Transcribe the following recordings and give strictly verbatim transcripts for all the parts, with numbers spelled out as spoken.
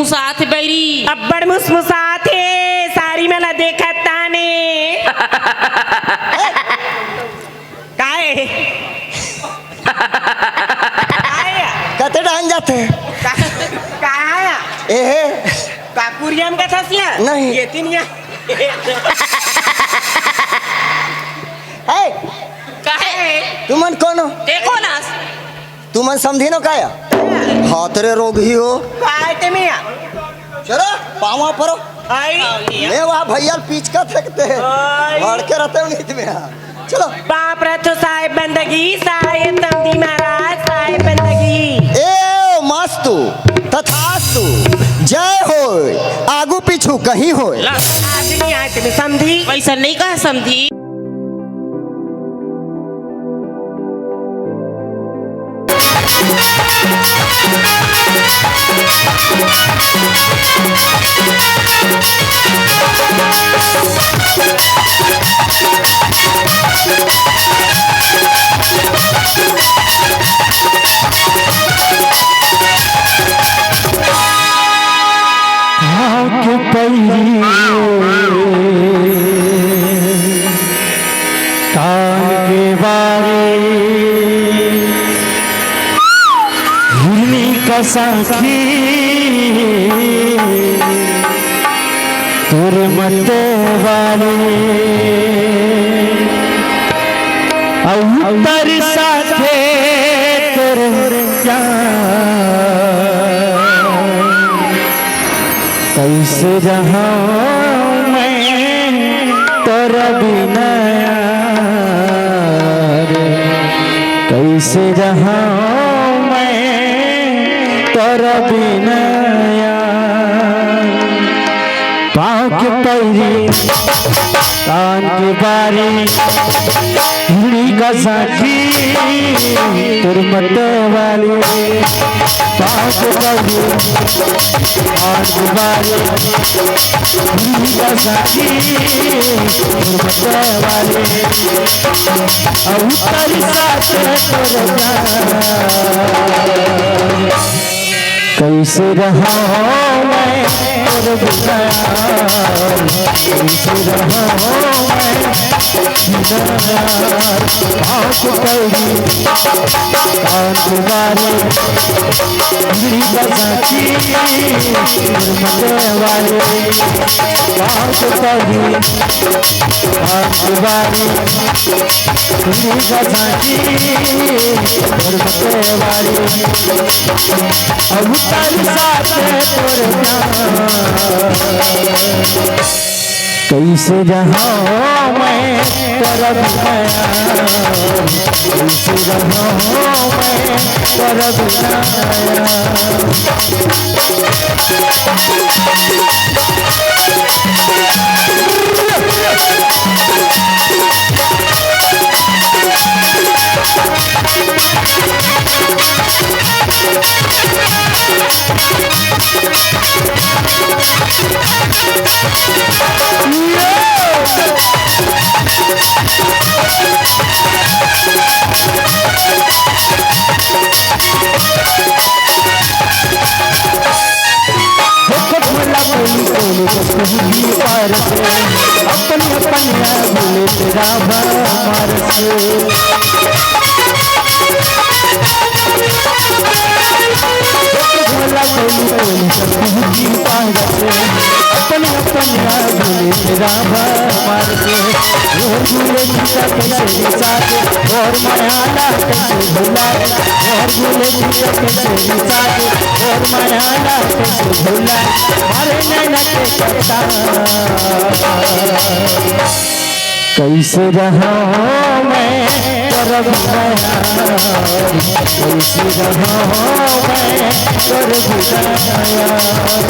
मुसात बैरी। अब्बड़ मुसमुसात हे, सारी मन ला देखत ताने। काय? काय? कते डाहन जाथे? का, का आया? एहे। का कुरियन का थसिया? नहीं। ये तीन या। हे, काय? तुमन कोन हो? देखो ना। तुमन समधी नो काय? हाथ रे रोगही हो। काय ते मिया? चलो, पावा परो। आई। मैं वहाँ भैया पीछ का थकते हैं। आई। लड़के रहते हो नहीं तुम्हें। चलो। पाप रथो साहेब बंदगी, साहेब समधी महाराज, साहेब बंदगी। ए मस्तु, तथास्तु, जय होय, आगू पीछू कहीं होय। ला। आज नहीं आए तुम्हें समधी। वैसा नहीं कहा समधी। आके पैरी कान के बारे हिरनी का साखी तोर मत वाले अउ उत्तर साथे तोर जान। कैसे रहूं मैं तोर बिना यार, कैसे रहूं मैं तोर बिना यार। पाँव के पैरी, कान के बारी, हिरनी का साखी, तोर मत वाली। पाँव के पैरी, कान के बारी, हिरनी का साखी, तोर मत वाली। अउ तारी साथ तोर प्यार। कैसे रहूं मैं तोर बिना यार, कैसे रहूं मैं तोर बिना यार। आँख पड़ी आँख बारी, मेरी बसाती मत वाले। आँख पड़ी आँख बारी, मेरी बसाती मत वाले। अब तारी साथ तोर प्यार। कैसे रहूं मैं तोर बिना यार, कैसे रहूं मैं तोर बिना यार। देखो भोला कोई कोई बस नहीं पार से, अपनी अपनी आँगुले तेरा मार से। देखो भोला कोई कोई बस नहीं पार से, अपनी अपनी आँगुले तेरा मार से। और भूले जीता कैसे साथ, और मयाला कैसे भुला, और भूले जीता कैसे साथ, और मयाला कैसे भुला। अरे नैना के कटार, कैसे रहूं मैं तोर बिना यार, कैसे रहूं मैं तोर बिना यार।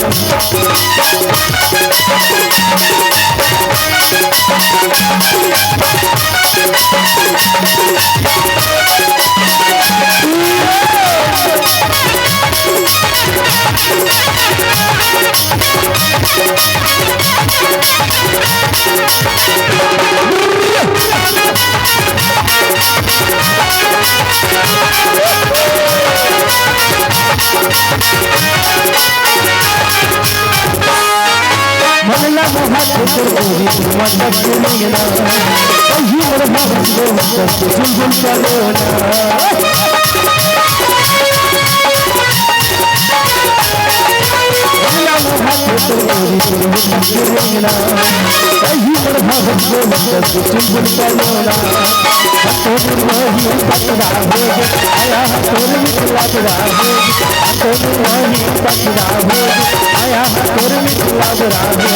हाथ तोर गोरी मटक के नैना, अही मोर भावत को मटक के चुलबुल चलो ना। अही मोर भावत को मटक के चुलबुल चलो ना। तोर वही पतरा हो, आया तोर मिथिला बरा हो। तोर वही पतरा हो, आया तोर मिथिला बरा हो।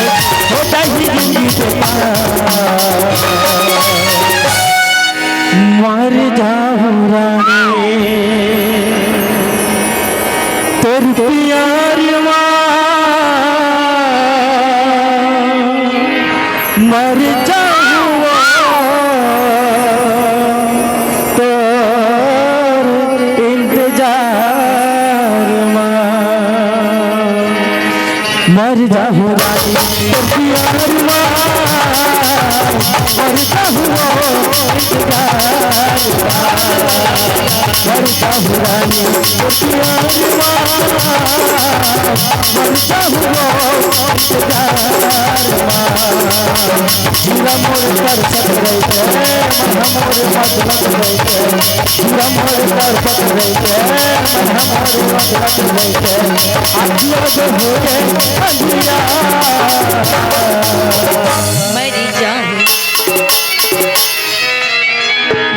हो जाही जिंदगी के पार। मर जाहूं रानी तोर प्यार मा, मर जाहूं तोर इंतजार मा। मर जाहूं रानी तोर प्यार मा, मर जाहूं इंतजार मा। मर जाहूं रानी तोर प्यार मा, मर जाहूं इंतजार मा। जीरा मोर तड़पत रहिथे, मन मोर मदमत रहिथे। जीरा मोर तड़पत रहिथे, मन मोर मदमत रहिथे। आँखिया जो होगे अंधिया। मर जाहूं,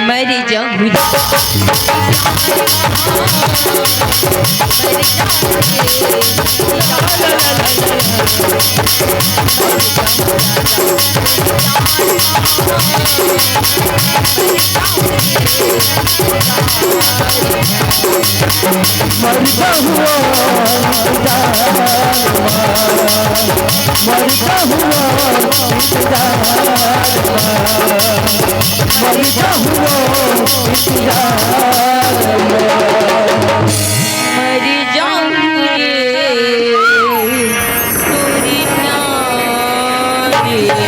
मर जाहूं। मर जाहूं इंतजार मा, मर जाहूं इंतजार मा, मर जाहूं इंतजार मा। मर जाहूं रे तोरी प्यार मा।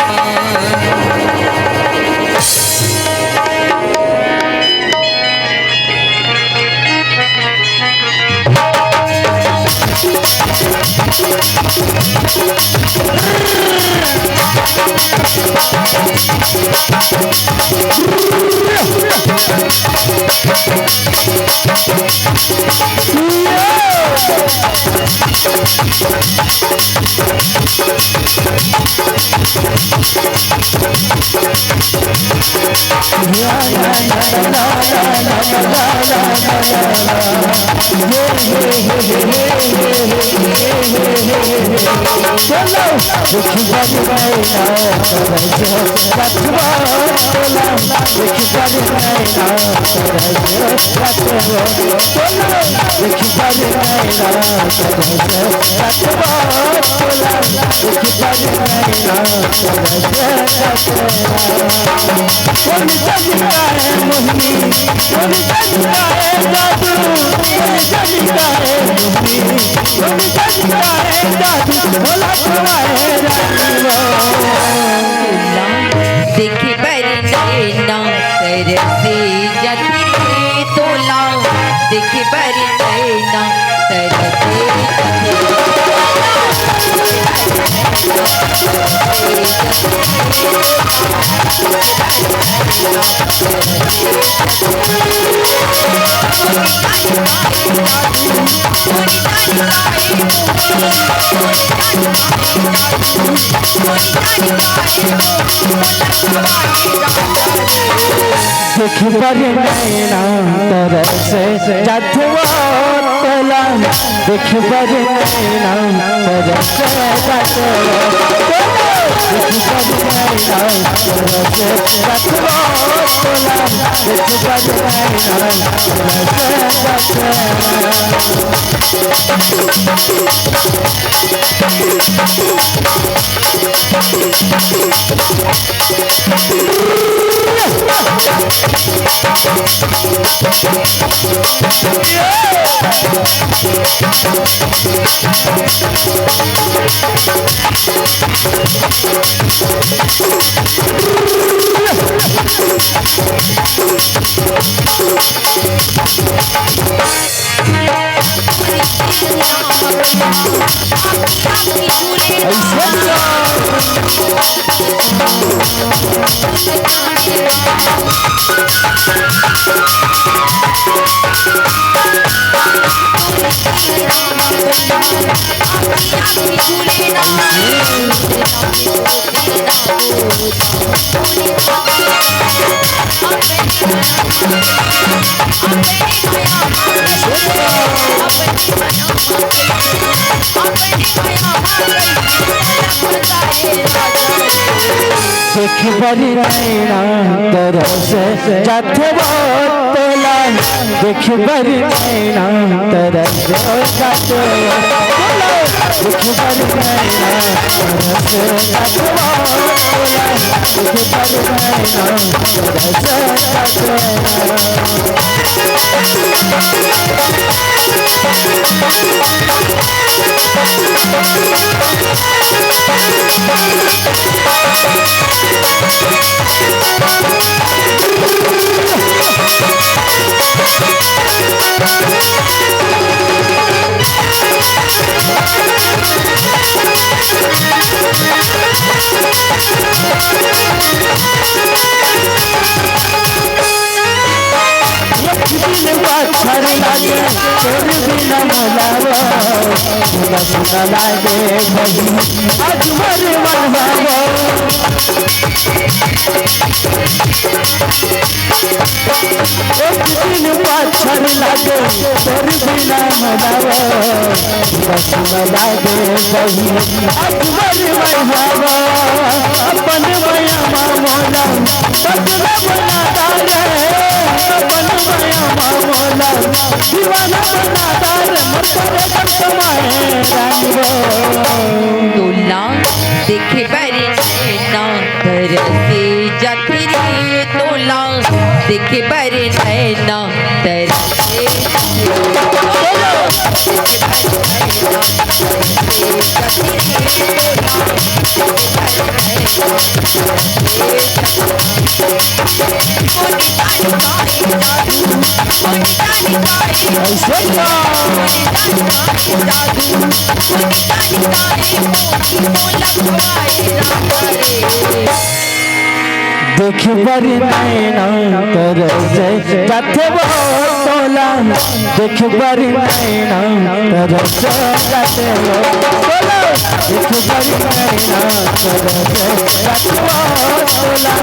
देखे बर नैना तरसे जतिथे तोला, देखे बर नैना तरसे जतिथे तोला। देखे बर नैना तरसे जतिथे तोला, देखे बर नैना तरसे जतिथे तोला, देखे बर नैना तरसे जतिथे तोला, देखे बर नैना तरसे जतिथे तोला। देख बर नैना तरस जाथे वो तोला, देख बर नैना तरस जाथे वो तोला, देख बर नैना तरस जाथे वो तोला, देख बर नैना तरस जाथे वो। एक दिन पाछर लागे तोर बिना मोला वो, सुना सुना लागे बही आज मोर मनवा वो। एक दिन पाछर लागे तोर बिना मोला वो, सुना सुना लागे बही आज मोर मनवा वो। अपन मया मा मोला बदला बना डारे, अपन मया मा मोला दीवाना बना डारे, मोर तोरे दम कमाए रानी वो। तोला देखे बर नैना तरसे जाथे रे, तोला देखे बर नैना तरसे जाथे रे। ऐसे क्या? देख बर नैना तरस जाथे वो तोला, देख बर नैना तरस जाथे वो तोला, देख बर नैना तरस जाथे वो तोला,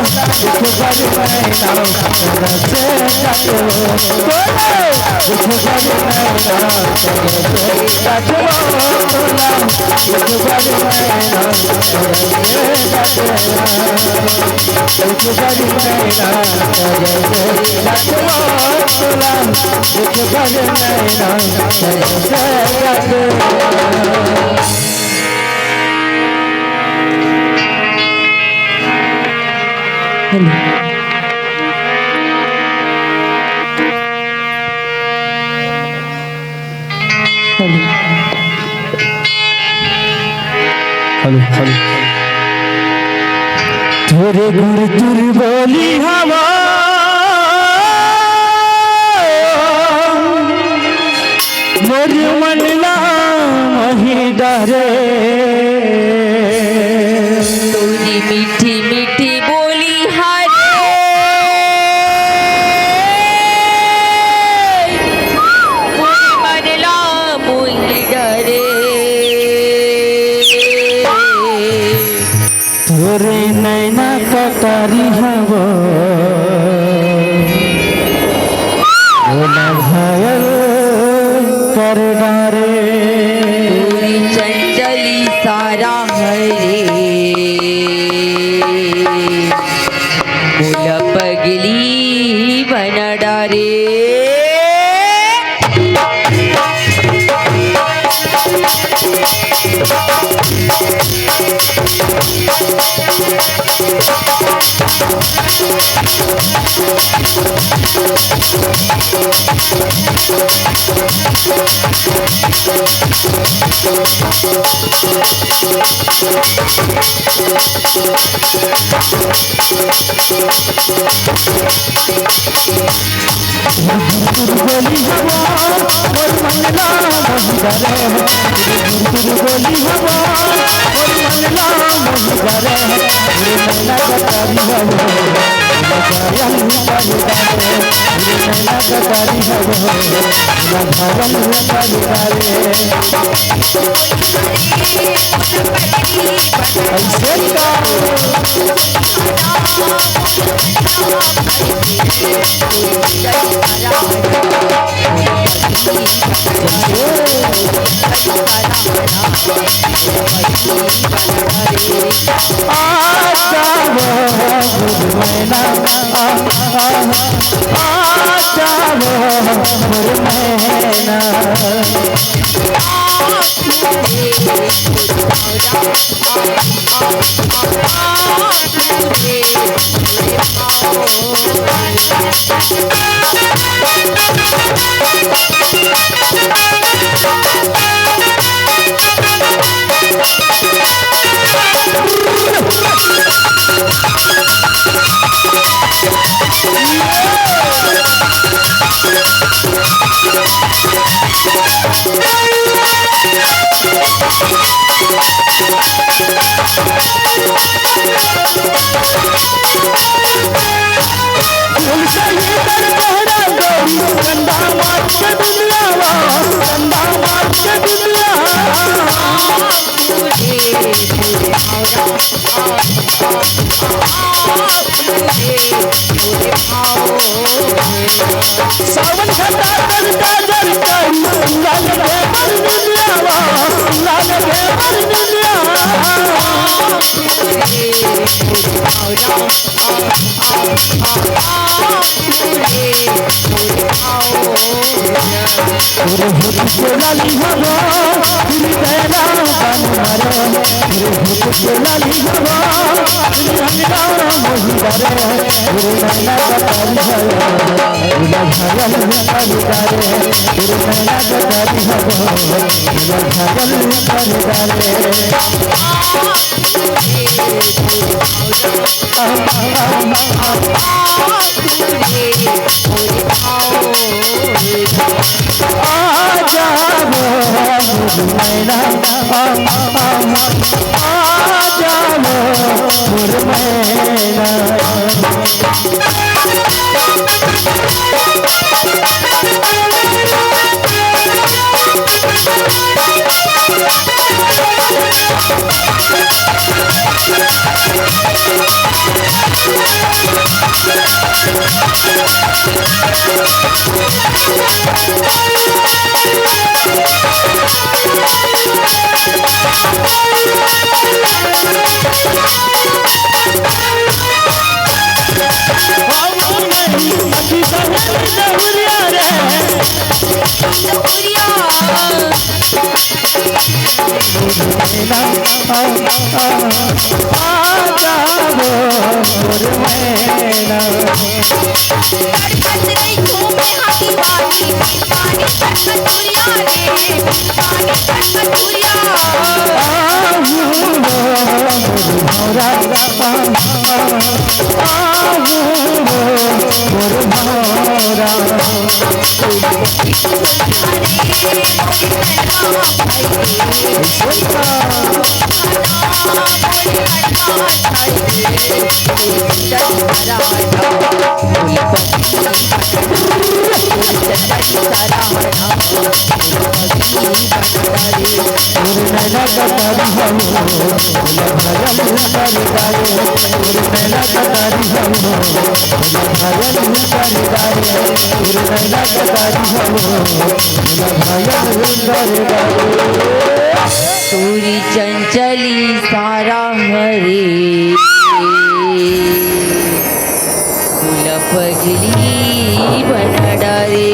देख बर नैना तरस जाथे वो तोला। Hello, hello. तोरे गुरतुर बोली हवा मोर मन ला मोही डरे। तोरी मीठी मीठी बोली हरे मोर मन ला मोही डरे। तोरे नैना कटारी हवो, ओला घायल कर डारे। तोरी चंचल इशारा हरे, मोला पगली बना डारे। तोरी चंचली सारा हरे, मोला पगली बना डारे।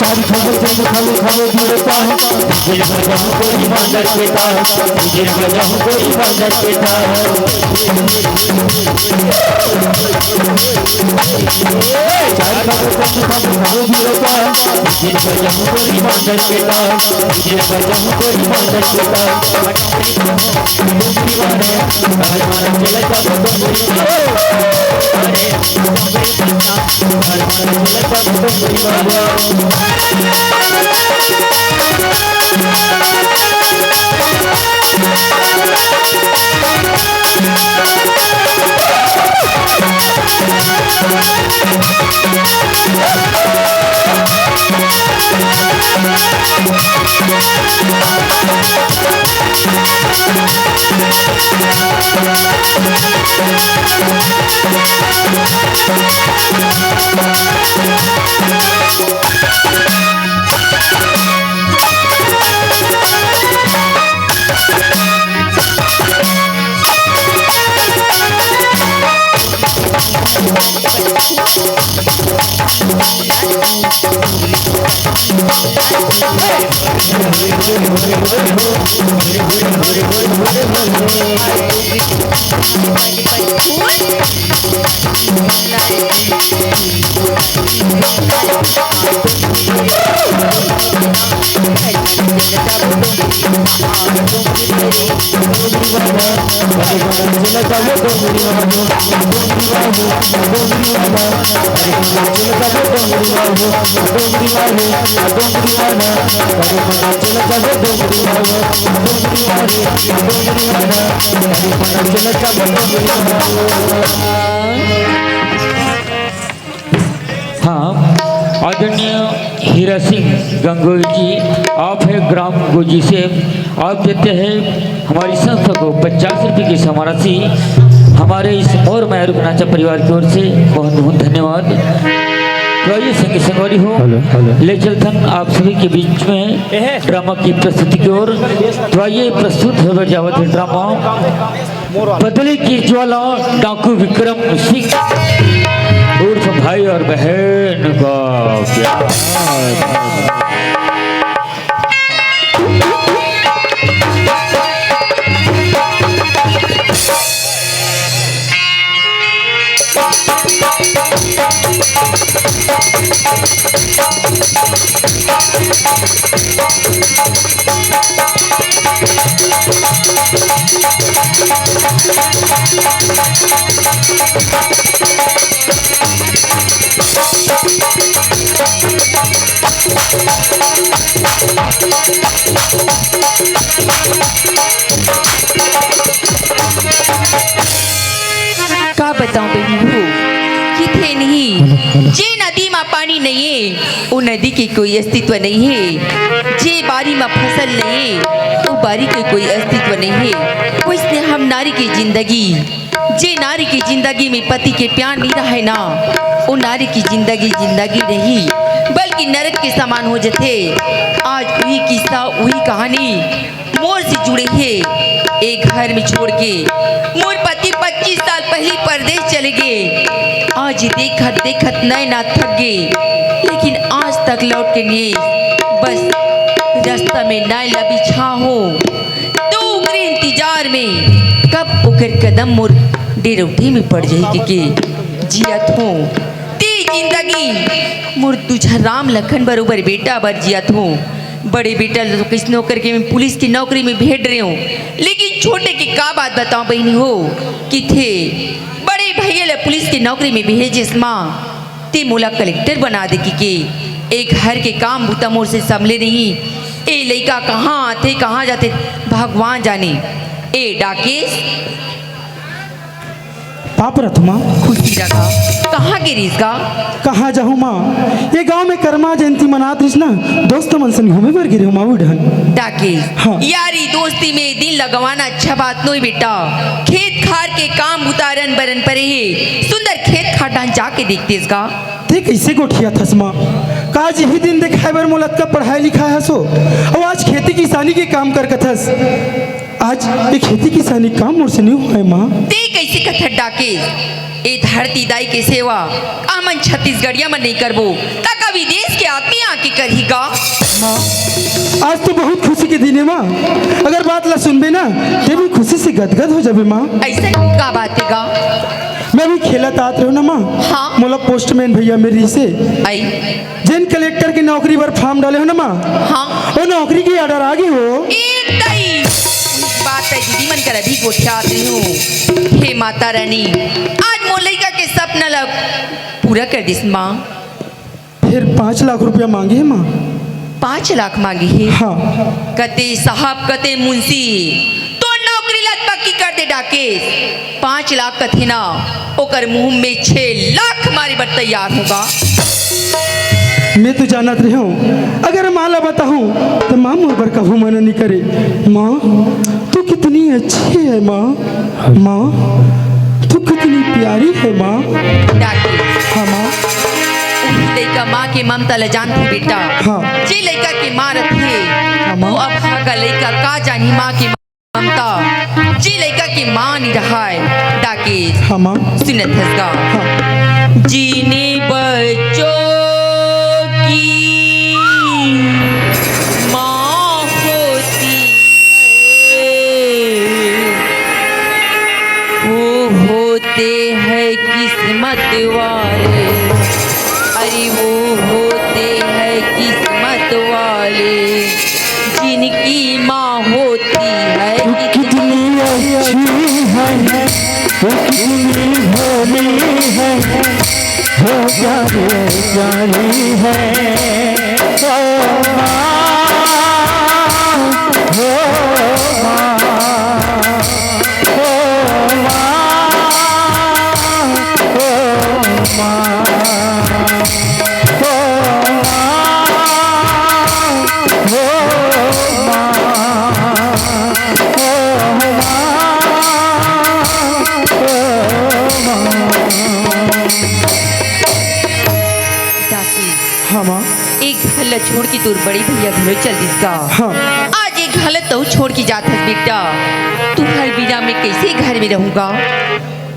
चार खबर से खाली खाली जुड़ता है। तुझे बजाऊं कोई मादर के तार, तुझे बजाऊं कोई मादर के तार। चार खबर से खाली खाली जुड़ता है। तुझे बजाऊं कोई मादर के तार, तुझे बजाऊं कोई मादर के तार। हाँ, आदरणीय हीरा सिंह गंगोई जी, आप है ग्राम गोजी से, आप देते हैं हमारी संस्था को पचास रुपये की समान राशि। हमारे इस मोर माया रुक नाचा परिवार की ओर से बहुत बहुत धन्यवाद। तो आइए संगी संगवारी हो, हेलो, हेलो। ले चलथन आप सभी के बीच में ड्रामा की प्रस्तुति की ओर। तो आइए प्रस्तुत होकर जावत है ड्रामा बदले की ज्वाला, डाकू विक्रम सिंह उर्फ भाई और बहन का प्यार। का बताऊं बेबी हो, किथे नहीं। जे नदी म पानी नहीं हे, वो नदी के कोई अस्तित्व नहीं हे। जे बारी म फसल नहीं हे, वो बारी के कोई अस्तित्व नहीं हे। वइसने हम नारी के जिंदगी, जे नारी के जिंदगी में पति के प्यार नहीं रहे ना, वो नारी की जिंदगी जिंदगी नहीं, बल्कि नरक के समान हो जथे। आज वही किस्सा, वही कहानी मोर से जुड़े हे। एक घर में छोड़ के मोर पति पच्चीस साल पहले परदेस चले गे। आज देखत देखत नैना थक गे, लेकिन आज तक लौट के नहीं। बस रास्ता में नैला बिछा हो, तो ओकरे इंतजार में कब ओकर कदम मोर डेरौठी में पड़ जाही के, के जियत हो। ते जिंदगी मोर तुझा राम लखन बरोबर बेटा बर जियत हो। बड़े बेटा ल तो कइसनो करके मैं पुलिस की नौकरी में भेज रहे हूँ, लेकिन छोटे के का बात बताऊं बहिनी हो, किथे बड़े भैया ल पुलिस की नौकरी में भेजेस माँ, ते मोला कलेक्टर बना दे कि के। एक घर के काम बूता मोर से संभले नहीं। ए लइका कहाँ आथे, कहाँ जाथे, भगवान जाने। ए डाकेश, पाप रथ माँ। खुशी रखा। कहाँ गे रिहिस गा? कहाँ जाहूँ माँ, ये गांव में करमा जयंती मनात रिहिस ना, दोस्त मन संग घूमे बर गे रेहेंव माँ, उड़हन। डाकेश, हाँ। यारी दोस्ती में दिल लगवाना अच्छा बात नोहे बेटा। खेत खार के काम बुता रन बरन परे हे, सुंदर खेत खार डाहन जाके देखतेस गा। ते कइसे गोठियाथस माँ? का आज इही दिन देखाय बर मोला अतका पढ़ाय लिखाय हस ओ? अउ आज खेती किसानी के काम कर कथस। आज ये खेती किसानी काम मोर से नइ होय माँ। ते कइसे कथस डाकेश? ए धरती दाई के सेवा हमन छत्तीसगढ़िया मन नइ करबो, त का विदेश के आदमी आके करही गा? माँ, आज तो बहुत खुशी के दिन हे माँ। अगर बात ला सुनबे ना, ते भी खुशी से गदगद हो जाबे माँ। अइसन का बात हे गा? मैं भी खेलत आत रहेंव ना माँ। हाँ। मोला पोस्टमैन भैया मेर रिहिसे। अई। जेन कलेक्टर के नौकरी बर फॉर्म डाले हों ना माँ। हाँ। ओ नौकरी के ऑर्डर आ गे हो। ए दई। बात हे दीदी मन कर अभी गोठियात रहेंव। हे माता रानी, आज मोर लइका के सपना ला पूरा कर दिस माँ। फेर पाँच लाख रुपया मांगे हे माँ। पाँच लाख मांगे हे? हाँ। कते साहब, कते मुंशी, तोर नौकरी ला पक्की कर दे डाकेश। पाँच लाख कथे ना, ओकर मुंह में छह लाख मारे बर तैयार हों गा। मैं तो जानत रहेंव, अगर माँ ला बताहूँ, त माँ मोर बर कभू मना नइ करे। माँ, तू कितनी अच्छी है माँ। माँ, तू कितनी प्यारी है माँ। डाकेश। हाँ माँ। उही लइका माँ के ममता ल जानथे बेटा। हाँ। जे लइका के माँ रथे, हाँ माँ। वो अभागा लइका का जानही माँ के ममता। जे लइका के माँ नइ रहय, डाकेश। हाँ माँ। सुनत हस गा। हाँ। जिन बच्चों की माँ होती है, वो होते हैं किस्मत वाले। अरे वो होते हैं किस्मत वाले, जिनकी माँ होती है कितनी अच्छी है, वो कितनी भोली है, वो प्यारी प्यारी है। ओ माँ, ओ माँ, ओ माँ, ओ माँ। ओ माँ, ओ माँ, ओ माँ, ओ माँ। दासी, हाँ माँ। ए घर ल छोड़ के तोर बड़े भैया घलो चल दिस का? हाँ। आज ए घर ल तहूँ छोड़ के जात हस बेटा। तुँहर बिना मैं कइसे घर में रहूँ गा?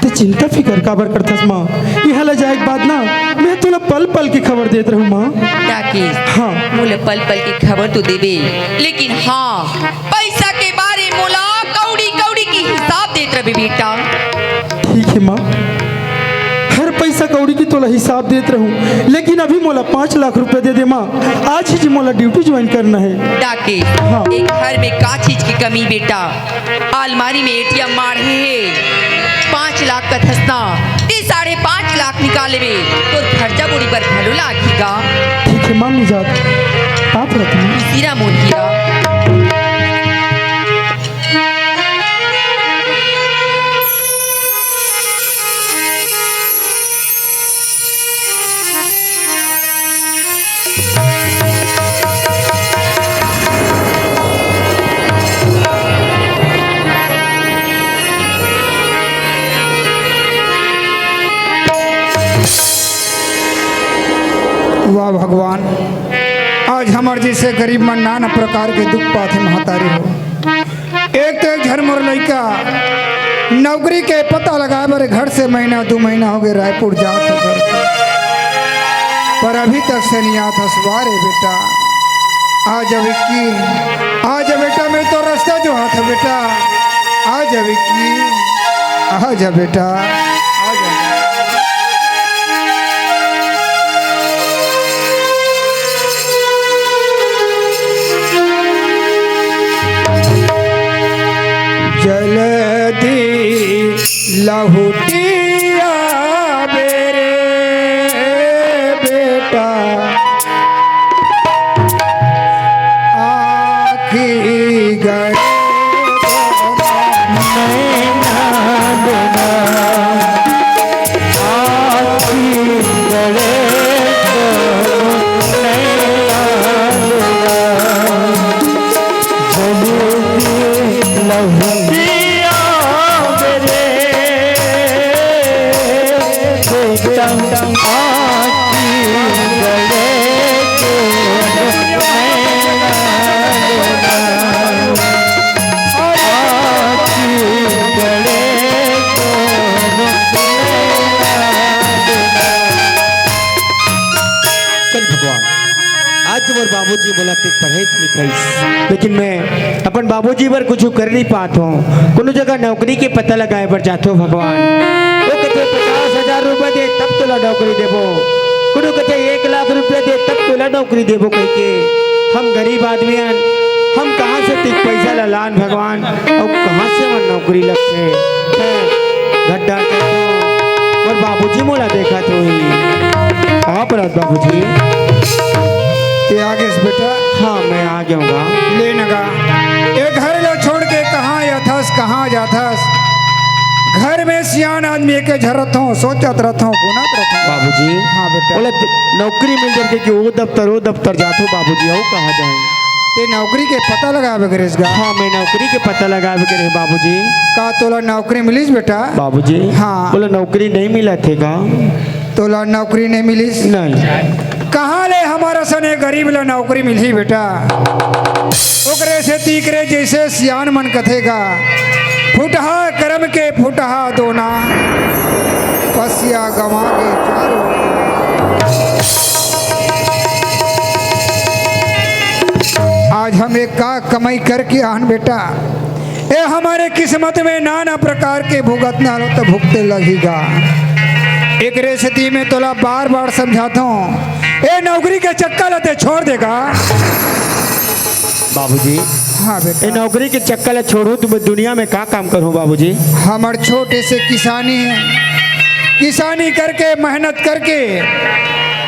ते चिंता फिकर काबर करथस माँ? इहाँ ले जाए के बाद ना मैं तोला पल पल के खबर देत रहूँ माँ। डाकेश, हाँ। मोला पल पल के खबर तो देबे, लेकिन हाँ, पइसा के बारे मोला कौड़ी कौड़ी के हिसाब देत रहिबे बेटा। ठीक हे माँ, हर पइसा कौड़ी के तोला हिसाब देत रहूँ, लेकिन अभी मोला पाँच लाख रुपया दे दे माँ, आज ही जी मोला ड्यूटी ज्वाइन करना हे। डाकेश, हाँ। ए घर में का चीज के कमी बेटा? अलमारी में एटीएम माढ़े हे, पाँच लाख कथस ना, ते साढ़े पाँच लाख निकाल लेबे, तोर खर्चा बोरी बर घलो लागही गा। ठीक हे माँ, मैं जात, पाप रखना। सिरा मोर हीरा। वाह भगवान, आज हमर जइसे गरीब मन नाना प्रकार के दुख पाथे महतारी हो। एक तो एक झन मोर लइका नौकरी के पता लगाए बर घर से महीना दू महीना हो गए रायपुर जात हे घर से, पर अभी तक से नहीं आत हस। वाह रे बेटा, आ जा विक्की, आ जा बेटा, मैं तो रास्ता जोहत हँव बेटा, आ जा विक्की, आ जा बेटा, आ जा। जल्दी लहुटिया बेरे बेटा, आखी गड़े नैना, आखी गड़े नैना, जल्दी लहुटिया बेरे बेटा, आखी गड़े चल भगवान, आज मोर बाबूजी मोला टिक पढ़ाइस लिखाइस, लेकिन मैं अपन बाबूजी बर कुछ कर नहीं पात हूँ। कोनो जगह नौकरी के पता लगाए बर जात हूँ भगवान। वो कथे पचास हजार रुपया दे तब तोला नौकरी देबो, कोनो कथे एक लाख रुपया दे तब तोला नौकरी देबो कहिके। हम गरीब आदमी हन, हम कहाँ से टिक पैसा ला लान भगवान, अउ कहाँ से हमर नौकरी लगथे? हैं, घड्डा के तो मोर बाबूजी मोला देखत होही। हाँ, प्रहलाद बाबूजी। ते आ गेस बेटा? हाँ, मैं आ गया हूँ गा। ले न गा, ए घर ला छोड़ के कहाँ जाथस, कहाँ जाथस? घर में सियान आदमी एके झरत हो, सोचत रहत हो, गुनत रहत हो। बाबूजी, हाँ बेटा। बोले, नौकरी मिल जाथे कि वो दफ्तर, वो दफ्तर जाथो बाबूजी, अउ कहाँ जाऊँ? ते नौकरी के पता लगावे के रेस गा? हाँ, मैं नौकरी के पता लगावे के रहे बाबूजी। का तोला नौकरी मिलिस बेटा? बाबूजी, हाँ। बोले, नौकरी नहीं मिलत हे का? तोला नौकरी नहीं मिलिस? नहीं। कहाँ ले हमर सने गरीब ला नौकरी मिलही बेटा? ओकरे से तीकरे जइसे सियान मन कथे गा, फुटहा करम के फुटहा दोना, पसिया गंवा के चारों। आज हम एक का कमाई करके आन बेटा, ए हमर किस्मत में नाना प्रकार के भुगतना हो तो भुगते लगही गा। एकरे सेती मैं तोला बार बार समझात हूँ, ए नौकरी के चक्कर ला ते छोड़ दे गा। बाबूजी, हाँ बेटा। ए नौकरी के चक्कर ला छोड़हूँ तो मैं दुनिया में का काम करहूँ बाबूजी? हमर छोटे से किसानी हे, किसानी करके, मेहनत करके,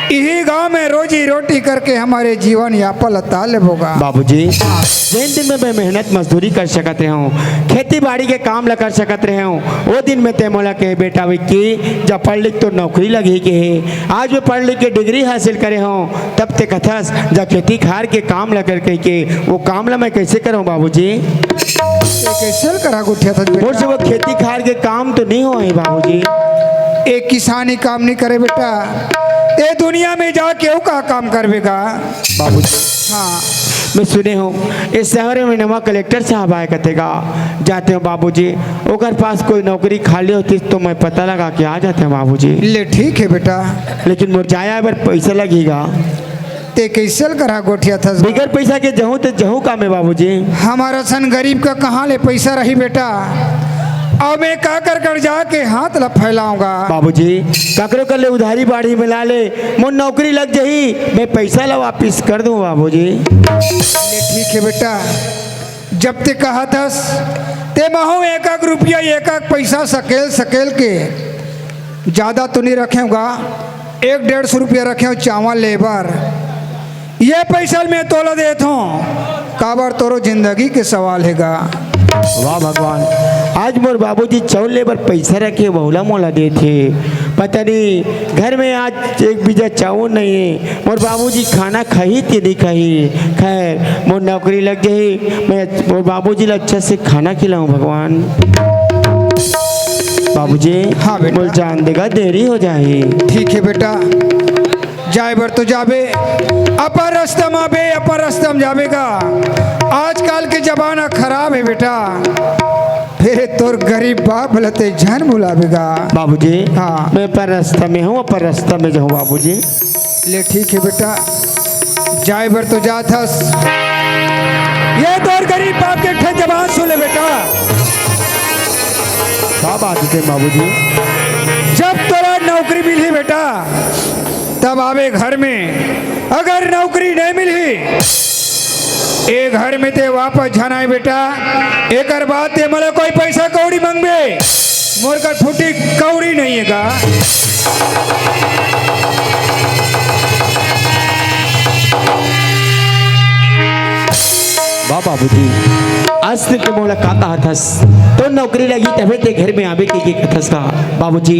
इही गांव में रोजी रोटी करके हमर जीवन यापन ला तार लेबो गा। बाबूजी, जेन दिन में मैं मेहनत मजदूरी कर सकत रहे हूँ, खेती बाड़ी के काम ला कर सकत रहे हूँ, वो दिन में ते मोला कहे, "बेटा विक्की, जा पढ़ लिख, तोर नौकरी लगही," कहे। आज मैं पढ़ लिख के डिग्री हासिल करे हूँ, तब ते कथस, "जा खेती खार के काम ला कर," कहिके। वो काम ला मैं कैसे करूँ बाबूजी? ये कैसे करा गोठियाथस बेटा? मोर से वो खेती खार के काम तो नहीं होही बाबूजी। ए किसानी काम नहीं करे बेटा, ए दुनिया में जाके अउ का काम करबे गा? बाबूजी, हाँ। मैं सुने हूँ, इस शहर में नवा कलेक्टर साहब आए कथे गा, जाते हूँ बाबूजी, ओकर पास कोई नौकरी खाली होतिस तो मैं पता लगा के आ जाते हूँ बाबूजी। ले ठीक हे बेटा। लेकिन मोर जाए आए बर पैसा लगही गा। ते कैसे ल करा गोठियाथस? बिगर पैसा के जहूँ ते जहूँ काम हे बाबूजी। हमर सन गरीब का कहाँ ले पैसा रही बेटा? अब मैं का कर कर जाके हाथ ला फैलाऊंगा? बाबूजी, ककरो कर ले उधारी बाढ़ी मिला ले, मोर नौकरी लग जही, मैं पैसा ला वापिस कर दूँ बाबूजी। ले ठीक हे बेटा, जब ते कहत हस, ते महूँ एक एक रुपया, एक एक पैसा सकेल सकेल के, ज्यादा तो नहीं रखेंव गा, एक डेढ़ सौ रुपया रखेंव चावल ले बर। ये पैसा मैं तोला देत हूँ, काबर तोरो जिंदगी के सवाल हे गा। वाह भगवान, आज मोर बाबूजी चावल ले बर पैसा रखे, बहुला मोला देत हे। पता नहीं घर में आज एक बीजा चावल नहीं हे, मोर बाबूजी खाना खाही ते नहीं खाही। खैर, मोर नौकरी लग जाही, मैं मोर बाबूजी ला अच्छा से खाना खिलाऊं भगवान। बाबूजी, हाँ बेटा। मोर जान देगा, देरी हो जाही। ठीक हे बेटा। जाए बर तो जाबे, अपन रास्ता म आबे, अपन रास्ता म जाबे गा। आजकल के जमाना खराब हे बेटा, फेर तोर गरीब बाप ल ते झन भुलाबे गा। बाबूजी, हाँ। मैं अपन रास्ता में हूँ, अपन रास्ता में जाहूँ बाबूजी। ले ठीक हे बेटा, जाए बर तो जात हस। ये तोर गरीब बाप के एक ठन जबान सुन ले बेटा। का बात हे बाबूजी? जब तोला नौकरी मिलही बेटा, तब आबे घर में, अगर नौकरी नहीं मिलही, ए घर में ते वापस झन आए बेटा। एकर बाद ते मोला कोई पैसा कौड़ी मंगबे, मोर कर फूटी कौड़ी नहीं हे गा। वाह बाबूजी, आज तक ते मोला का कहा थस? तो नौकरी लगी तभे ते घर में आबे के, के कथस का? बाबूजी,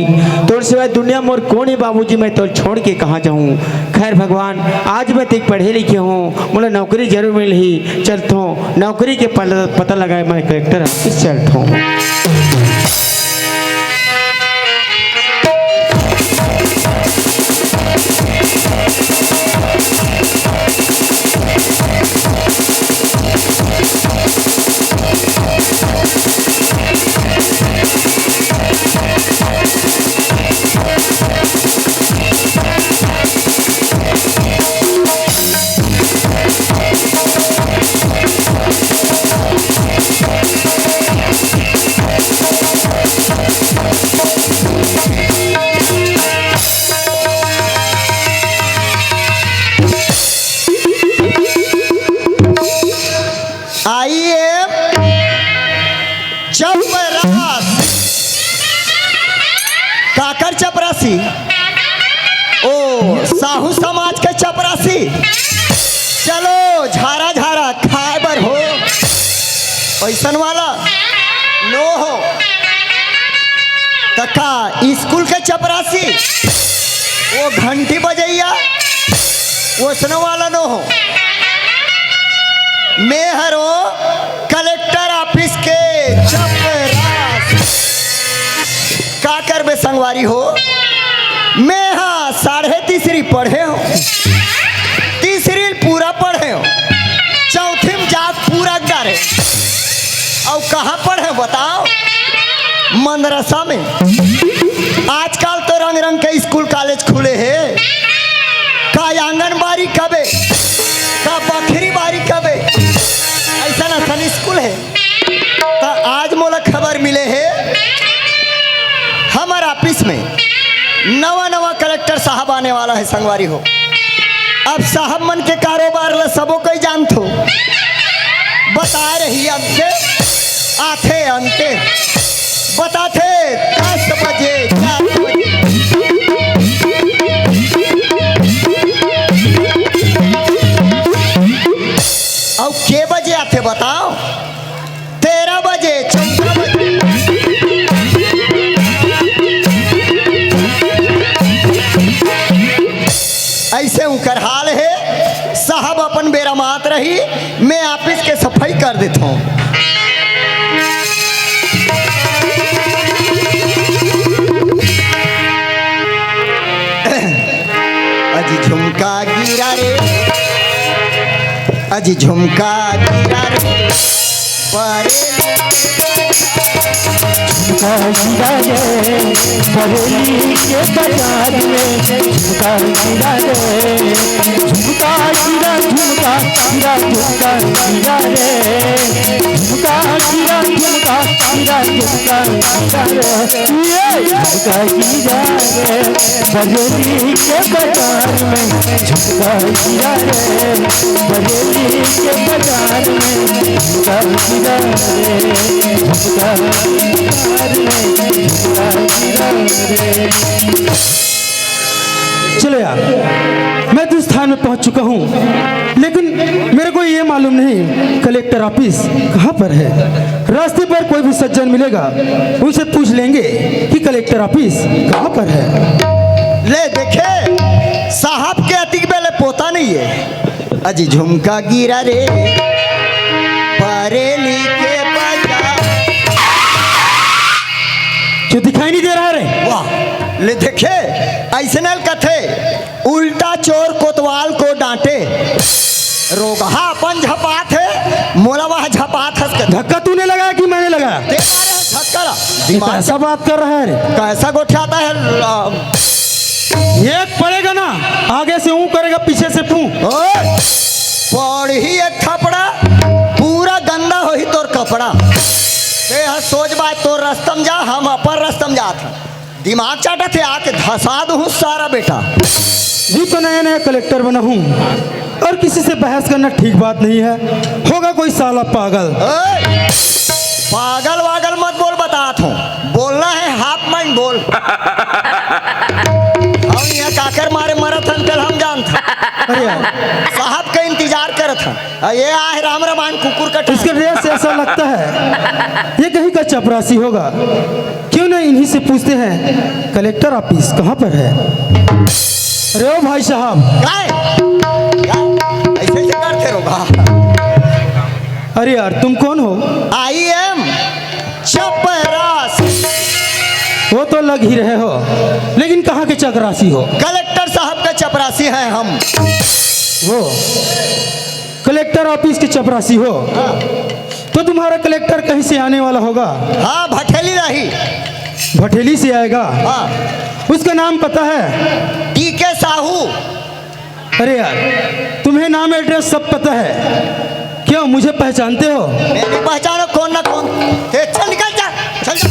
तोर सिवाय दुनिया मोर कोन हे बाबूजी, मैं तोर छोड़ के कहाँ जाहूँ? खैर भगवान, आज मैं तेक पढ़े लिखे हूँ, मोला नौकरी जरूर मिलही। चलथों, नौकरी के पल-, पता लगाए मैं कलेक्टर ऑफिस चलथों। आई एम चपरास। काकर चपरासी? ओ, साहू समाज के चपरासी। चलो, झारा झारा खाए बर हो, ऐसन वाला नो हो। त का स्कूल के चपरासी, वो घंटी बजैया, वैसनो वाला नो हो। मैं हरो कलेक्टर ऑफिस के चपरास। का करबे संगवारी हो, मैं हा साढ़े तीसरी पढ़े हो, तीसरी पूरा पढ़े हो, चौथी में जात पूरा डारे। अउ कहाँ पढ़े बताओ? मदरसा में। आजकल तो रंग रंग के स्कूल कॉलेज खुले हे, का आंगनबाड़ी कबे, का बखरी बारी कबे, ऐसन ऐसन स्कूल हे। त आज मोला खबर मिले हे, हमर ऑफिस में नवा नवा कलेक्टर साहब आने वाला हे संगवारी हो। अब साहब मन के कारोबार ला सबो कोई जानथो। बता रही अंते, आथे अंते, बताथे दस बजे, ग्यारह बजे। अउ के बजे आथे बताओ? तेरह बजे, चौदह बजे। ऐसे उकर हाल हे। साहब अपन बेरा मात रही, मैं ऑफिस के सफाई कर देथों। अजी झुमका गिरा रे, अजी झुमका गिरा रे, बरेली झुमका गिरा रे, बरेली के बाजार में झुमका गिरा रे, झुमका गिरा, झुमका गिरा, झुमका गिरा रे, झुमका गिरा, झुमका गिरा, झुमका गिरा रे, ये झुमका गिरा रे, बरेली के बाजार में झुमका गिरा रे, बरेली के बाजार में झुमका गिरा रे, झुमका गिरा रे, झुमका गिरा रे। चलो यार, मैं तो स्थान में पहुंच चुका हूं, लेकिन मेरे को ये मालूम नहीं कलेक्टर ऑफिस कहां पर है। रास्ते पर कोई भी सज्जन मिलेगा, उनसे पूछ लेंगे कि कलेक्टर ऑफिस कहां पर है। ले देखे, साहब के अतिक बेले पोता नहीं है। अजी झुमका गिरा रे, बरेली के बाजार। जो दिखाई नहीं दे रहा रे? वाह। ले देखे, अइसने ल कथे, उल्टा चोर कोतवाल को डांटे। रोगहा अपन झपात हे, मोला वह झपात हस कथे। धक्का तूने लगाया कि मैंने लगाया? ते मारे हस धक्का ला। ये दिमाग कैसा बात कर रहा है रे? कैसा गोठियाता है, आ, एक पड़ेगा ना, आगे से ऊं करेगा, पीछे से पूं। ओए, पड़ही एक थपड़ा, पूरा गंदा होही तोर कपड़ा। ते ह सोच बात, तोर रस्तम जा, हम अपन रस्तम जात हन। दिमाग चाटत हे, आके धसा दूं सारा बेटा। जी तो नया नया कलेक्टर बना हूँ और किसी से बहस करना ठीक बात नहीं है। होगा कोई साला पागल। ओए, पागल वागल मत बोल, बतात हूँ, बोलना है हाफ माइंड बोल। हम यहाँ काकर मारे मरत हन, तेल हम जानत हन। अरे यार। साहब का इंतजार करत हन। आ, ये आहे राम रमान कुकुर का इसके ड्रेस से ऐसा लगता है ये कहीं का चपरासी होगा। क्यों ना इन्हीं से पूछते हैं, कलेक्टर ऑफिस कहाँ पर है? अरे ओ भाई साहब। काय? काय? ऐसे, ऐसे करते रहो बा। अरे यार, तुम कौन हो? I am चपरासी। वो तो लग ही रहे हो, लेकिन कहाँ के चपरासी हो? कलेक्टर साहब का चपरासी हैं हम। वो कलेक्टर ऑफिस के चपरासी हो? हाँ। तो तुम्हारा कलेक्टर कहीं से आने वाला होगा। हाँ, भठेली नहीं। भठेली से आएगा? हाँ। उसका नाम पता है? डी के साहू। अरे यार, तुम्हें नाम एड्रेस सब पता है। क्यों, मुझे पहचानते हो? मैं नहीं पहचानो, कौन ना कौन। ए, चल निकल जा, चल जा।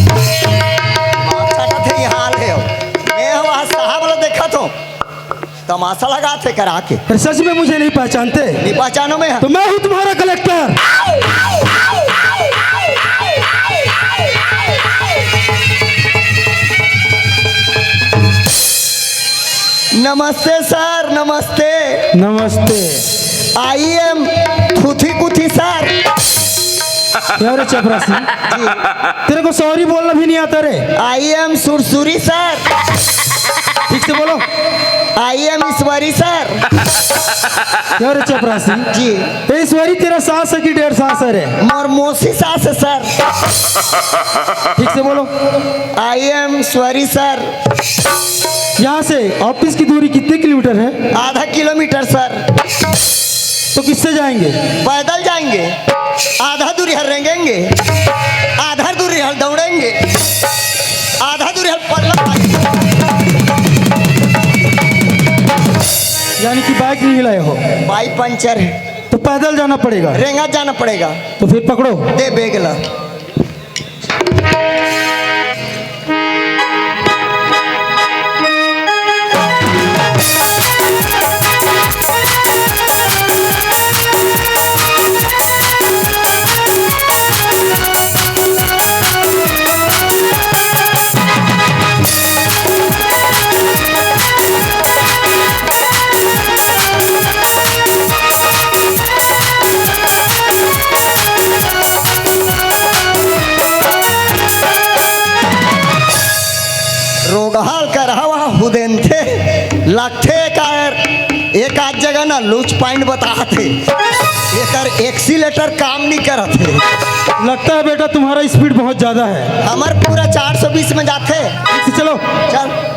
बाप चाटा थे, ये हाल है। मैं हूँ, आज साहब वाला देखा तो तमाशा लगा थे करा के। अरे सच में मुझे नहीं पहचानते? नहीं पहचानो मैं। तो मैं हूँ तुम्हारा कलेक्टर। नमस्ते सर, नमस्ते। नमस्ते। I am थुथी कुथी सर। क्या रे चपरासी? जी। तेरे को सॉरी बोलना भी नहीं आता रे? I am Sursuri sir. ठीक से बोलो। I am Ishwari sir. क्या रे चपरासी? जी। ए ईश्वरी तेरा सास है कि डेढ़ सास है रे? मोर मौसी सास है सर। ठीक से बोलो। I am Ishwari sir. यहाँ से ऑफिस की दूरी कितने किलोमीटर है? आधा किलोमीटर सर। तो किससे जाएंगे? पैदल जाएंगे। आधा दूरी हर रेंगेंगे, आधा दूरी हर दौड़ेंगे, आधा दूरी हर पल्ला। यानी कि बाइक नहीं लाए हो? बाइक पंचर है। तो पैदल जाना पड़ेगा? रेंगा जाना पड़ेगा। तो फिर पकड़ो। दे बेगला। रोगहाल कर हवा हुदेन थे, लगथे एकर एक आध जगह ना लूच पॉइंट बतात हे, एकर एक्सीलेटर काम नहीं करत हे। लगता है बेटा तुम्हारा स्पीड बहुत ज्यादा है। हमर पूरा चार सौ बीस में जाथे। चलो। चल।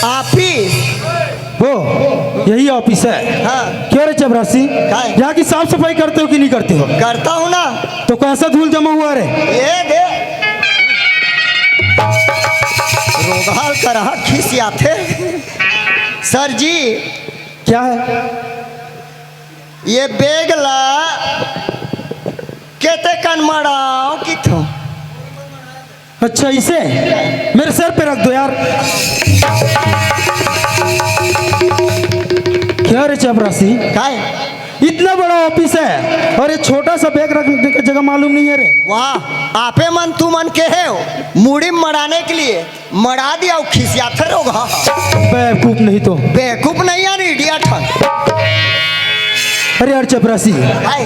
ऑफिस। वो, यही ऑफिस है। हाँ। क्यों रे चपरासी? काय? यहाँ की साफ सफाई करते हो कि नहीं करते हो? करता हूँ ना। तो कैसा धूल जमा हुआ रे? ये दे। रोगहाल कर खिसियाथे। सर जी। क्या है? ये बेग ला केते कन मड़ाओ किथो। अच्छा, इसे मेरे सर पे रख दो यार। यार, रे चपरासी, काय? इतना बड़ा ऑफिस है और ये छोटा सा बैग रखने का जगह मालूम नहीं है रे। वाह, आपे मन, तुमन के हे मुड़ी मड़ाने के लिए मड़ा दिया, वो खिसियाथे रोगहा। बेवकूफ नहीं तो। बेवकूफ नहीं यार, इडियट है। अरे यार चपरासी, काय?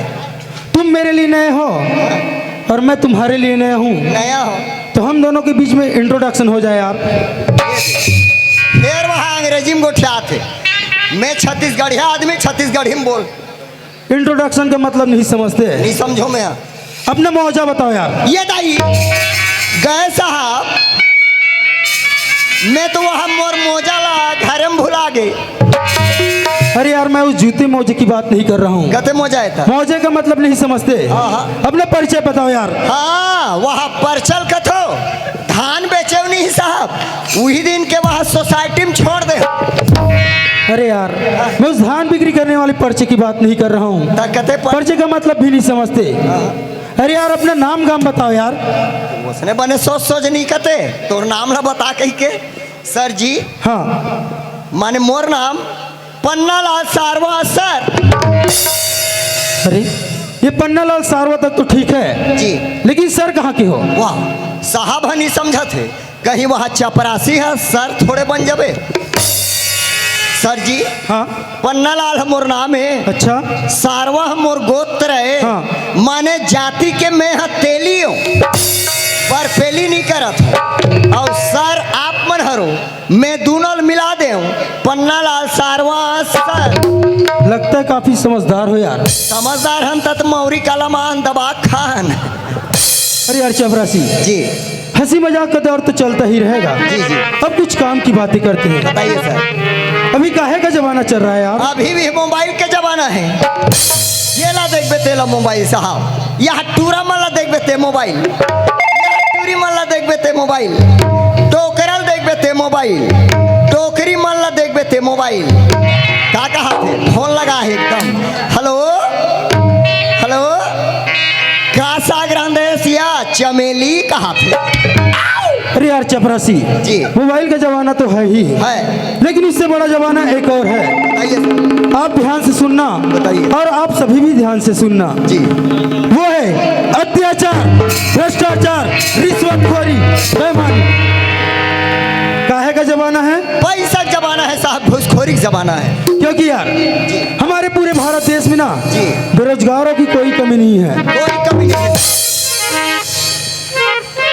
तुम मेरे लिए नए हो और मैं तुम्हारे लिए नया हूँ। नया हो। तो हम दोनों के बीच में इंट्रोडक्शन हो जाए यार। फिर वहाँ अंग्रेजी में गोठियाथे। मैं छत्तीसगढ़िया आदमी, छत्तीसगढ़ी में बोल। इंट्रोडक्शन का मतलब नहीं समझते। नहीं समझो मैं। अपना मौजा बताओ यार। ये दाई गए साहब, मैं तो वहाँ मोर मौजा ला घरे में भुला गए। अरे यार, मैं उस जूते मौजे की बात नहीं कर रहा हूँ। गते मौजा है था। मौजे का मतलब नहीं समझते। हाँ, हाँ। अपना परिचय बताओ यार। हाँ, वहाँ परचल कथो धान बेचे नहीं साहब, वही दिन के वहाँ सोसाइटी में छोड़ दे। अरे यार, मैं उस धान बिक्री करने वाले पर्चे की बात नहीं कर रहा हूँ। त कते पर- पर्चे का मतलब भी नहीं समझते। हाँ। अरे यार, अपना नाम गाम बताओ यार। उसने बने सोच सोच नहीं कते, तोर नाम ला बता कही के। सर जी। हाँ। माने मोर नाम पन्नालाल सारवा सर। अरे, ये पन्नालाल सारवा तक तो ठीक है जी। लेकिन सर कहाँ के हो? वाह, साहब ह नहीं समझत हे, कहीं वहाँ चपरासी है, सर थोड़े बन जाबे। सर जी, हाँ। पन्नालाल ह मोर नाम है। अच्छा। सारवा ह मोर गोत्र है। हाँ। माने जाति के मैं ह तेली हूँ, पर पेली नहीं करत हूँ। और सर आप मन हरो, मैं दूनों ल मिला दे हूँ, पन्नालाल सारवा सर। लगता है काफी समझदार हो यार। समझदार हम तत मौरी कलमान दबा खान। अरे यार चपरासी जी। हंसी मजाक का दौर तो चलता ही रहेगा। जी, जी। अब कुछ काम की बातें करते हैं। बताइए सर। अभी काहे का जमाना चल रहा है यार? अभी भी मोबाइल का जमाना है। ये ला देखबे तेला मोबाइल साहब, यहाँ टूरा मन ला देखबे ते मोबाइल, यहाँ टूरी मन ला देखबे ते मोबाइल, डोकरा ल देखबे ते मोबाइल, डोकरी मन ला देखबे ते मोबाइल। का कहा थे? फोन लगा है एकदम। हेलो, हेलो, का साग रांधे सिया? चमेली कहा थे। अरे यार चपरासी, जी। मोबाइल का जमाना तो है ही, है। लेकिन उससे बड़ा जमाना एक और है। बताइए सर। आप ध्यान से सुनना। बताइए। और आप सभी भी ध्यान से सुनना। जी। वो है अत्याचार, भ्रष्टाचार, रिश्वतखोरी, बेईमानी। काहे का जमाना है? पैसा का जमाना है साहब, घूसखोरी का जमाना है। क्योंकि यार, जी। हमारे पूरे भारत देश में ना, जी। बेरोजगारों की कोई कमी नहीं है। कोई कमी नहीं है।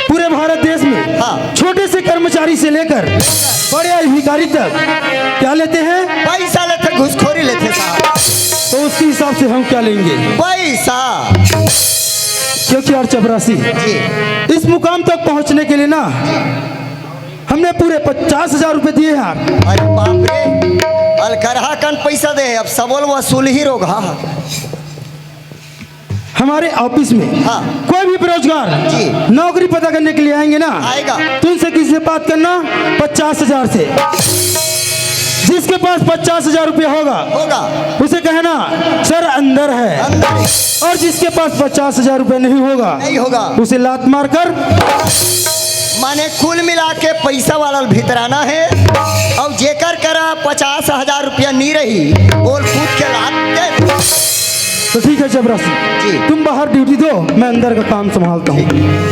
पूरे भारत देश में, हाँ। छोटे से कर्मचारी से लेकर बड़े अधिकारी तक क्या लेते हैं? पैसा लेथे, घूसखोरी लेथे साहब। तो उसके हिसाब से हम क्या लेंगे? पैसा। क्योंकि यार चपरासी, जी। इस मुकाम तक पहुंचने के लिए ना, हमने पूरे पचास हजार रुपए दिए यार। अरे बाप रे, अलकरहा कन पैसा दे, अब सबल वसूल ही रोग। हाँ, हाँ। हमारे ऑफिस में, हाँ। कोई भी बेरोजगार, जी। नौकरी पता करने के लिए आएंगे ना, आएगा। तो उनसे किससे बात करना? पचास हजार से। जिसके पास पचास हजार रुपया होगा, होगा। उसे कहना, "सर अंदर है।" अंदर। और जिसके पास पचास हजार रुपया नहीं होगा, नहीं होगा। उसे लात मारकर। माने कुल मिला के पैसा वाला ल भितराना है, और जेकर करा पचास हजार रुपया नी रही, ओल कूद के लात दे। तो ठीक है चपरासी, जी। तुम बाहर ड्यूटी दो, मैं अंदर का काम संभालता हूँ।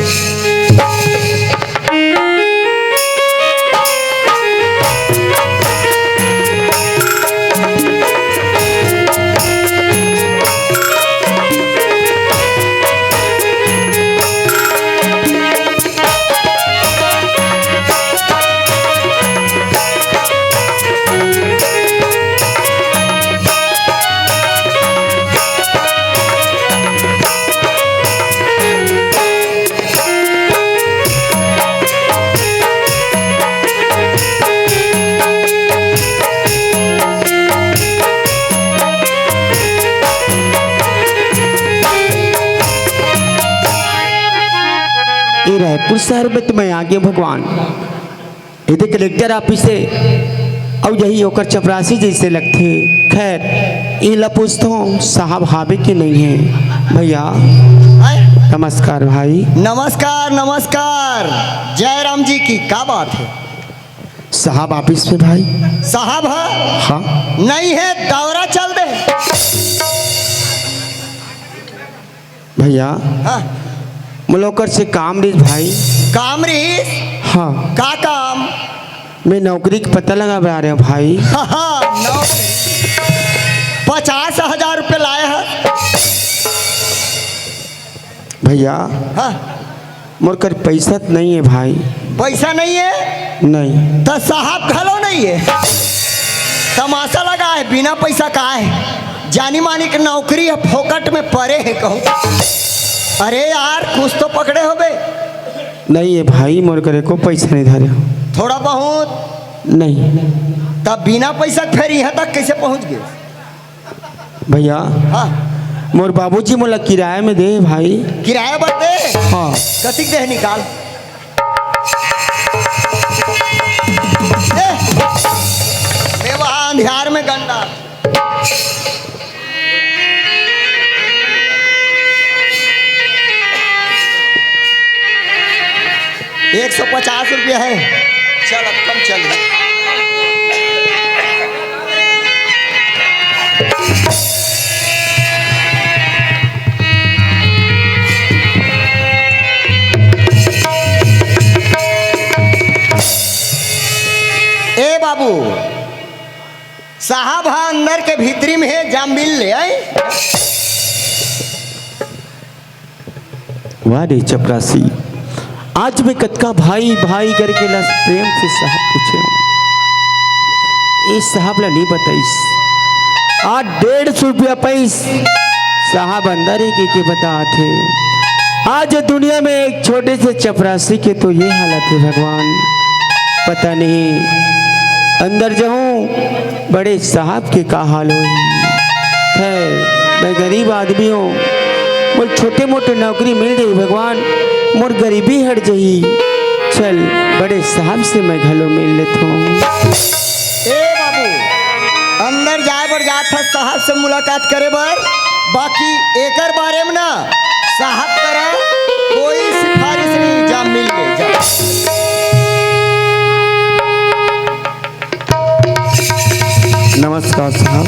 ये रायपुर शहर में तो मैं आ गया भगवान। ये तो कलेक्टर ऑफिस है, और यही ओकर चपरासी जैसे लगथे। खैर, इला पूछथों, साहब हावे के नहीं है भैया? आय? नमस्कार भाई। नमस्कार, नमस्कार। जय राम जी की, का बात है? साहब ऑफिस में भाई। साहब है? हाँ। नहीं है, दौरा चल दे। भैया, हाँ। मोला ओकर से काम रहिस भाई। काम रहिस? हाँ। का काम? मैं नौकरी के पता लगा बड़ा रहे हूँ भाई। हाँ, हाँ, नौकरी। पचास हजार रुपये लाए हैं। भैया, हाँ। मोर कर पैसा त नहीं है भाई। पैसा नहीं है? नहीं। त साहब घलो नहीं है। तमाशा लगा है, बिना पैसा का है? जानी मानी के नौकरी है, फोकट में परे है कहूँ। अरे यार, कुछ तो पकड़े होबे। नहीं है भाई, मोर कर एको पैसा नहीं धरे हो। थोड़ा बहुत? नहीं। तब बिना पैसा के फेर यहाँ तक कैसे पहुँच गए? भैया, हाँ। मोर बाबूजी मोला किराया में दे भाई। किराया बर दे? हाँ। कतिक दे निकाल। दे। मैं वहाँ अंधियार में गंडा। एक सौ पचास रुपया है। चल, अब कम चल। ए बाबू, साहब हा अंदर के भीतरी में हे, जा मिल ले, आई। वाह रे चपरासी, आज मैं कतका भाई भाई करके ला प्रेम से साहब पूछे हूँ, ये साहब ला नहीं बताइस। आज डेढ़ सौ रुपया पाइस, साहब अंदर ही के, के बता थे। आज दुनिया में एक छोटे से चपरासी के तो ये हालत है भगवान, पता नहीं अंदर जाऊं बड़े साहब के का हाल होही। खैर, मैं गरीब आदमी हूँ, मोर छोटे मोटे नौकरी मिल जाही भगवान, मोर गरीबी हट जाही। चल, बड़े साहब से मैं घलो मिल लेथों। ए बाबू, अंदर जाए बर जात हस, साहब से मुलाकात करे बर, बाकी एकर बारे में ना साहब करा कोई सिफारिश नहीं, जा मिल ले, जा। नमस्कार साहब।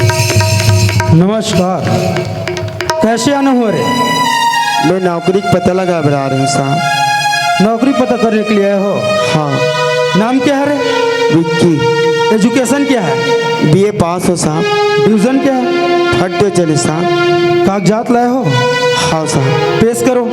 नमस्कार। कैसे आना हुआ रे? मैं नौकरी का पता लगा बरा रहे हूँ साहब। नौकरी पता करने के लिए आए हो? हाँ। नाम क्या है रे? विक्की। एजुकेशन क्या है? बीए पास हो साहब। डिवीजन क्या है? थर्ड डिवीजन है साहब। कागजात लाए हो? हाँ साहब। पेश करो।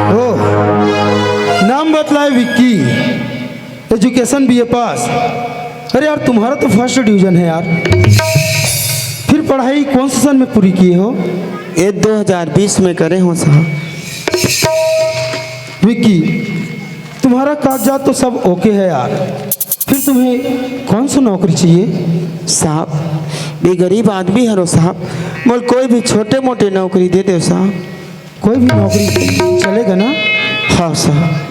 ओ, नाम बतलाए विक्की, एजुकेशन बीए पास। अरे यार, तुम्हारा तो फर्स्ट डिवीजन है यार, फिर पढ़ाई कौन से सन में पूरी किए हो? ये दो हज़ार बीस में करे हो साहब। विक्की, तुम्हारा कागजात तो सब ओके है यार, फिर तुम्हें कौन सा नौकरी चाहिए? साहब, मैं गरीब आदमी हरो साहब, मोर कोई भी छोटे मोटे नौकरी दे दो साहब। कोई भी नौकरी चलेगा ना? हाँ साहब।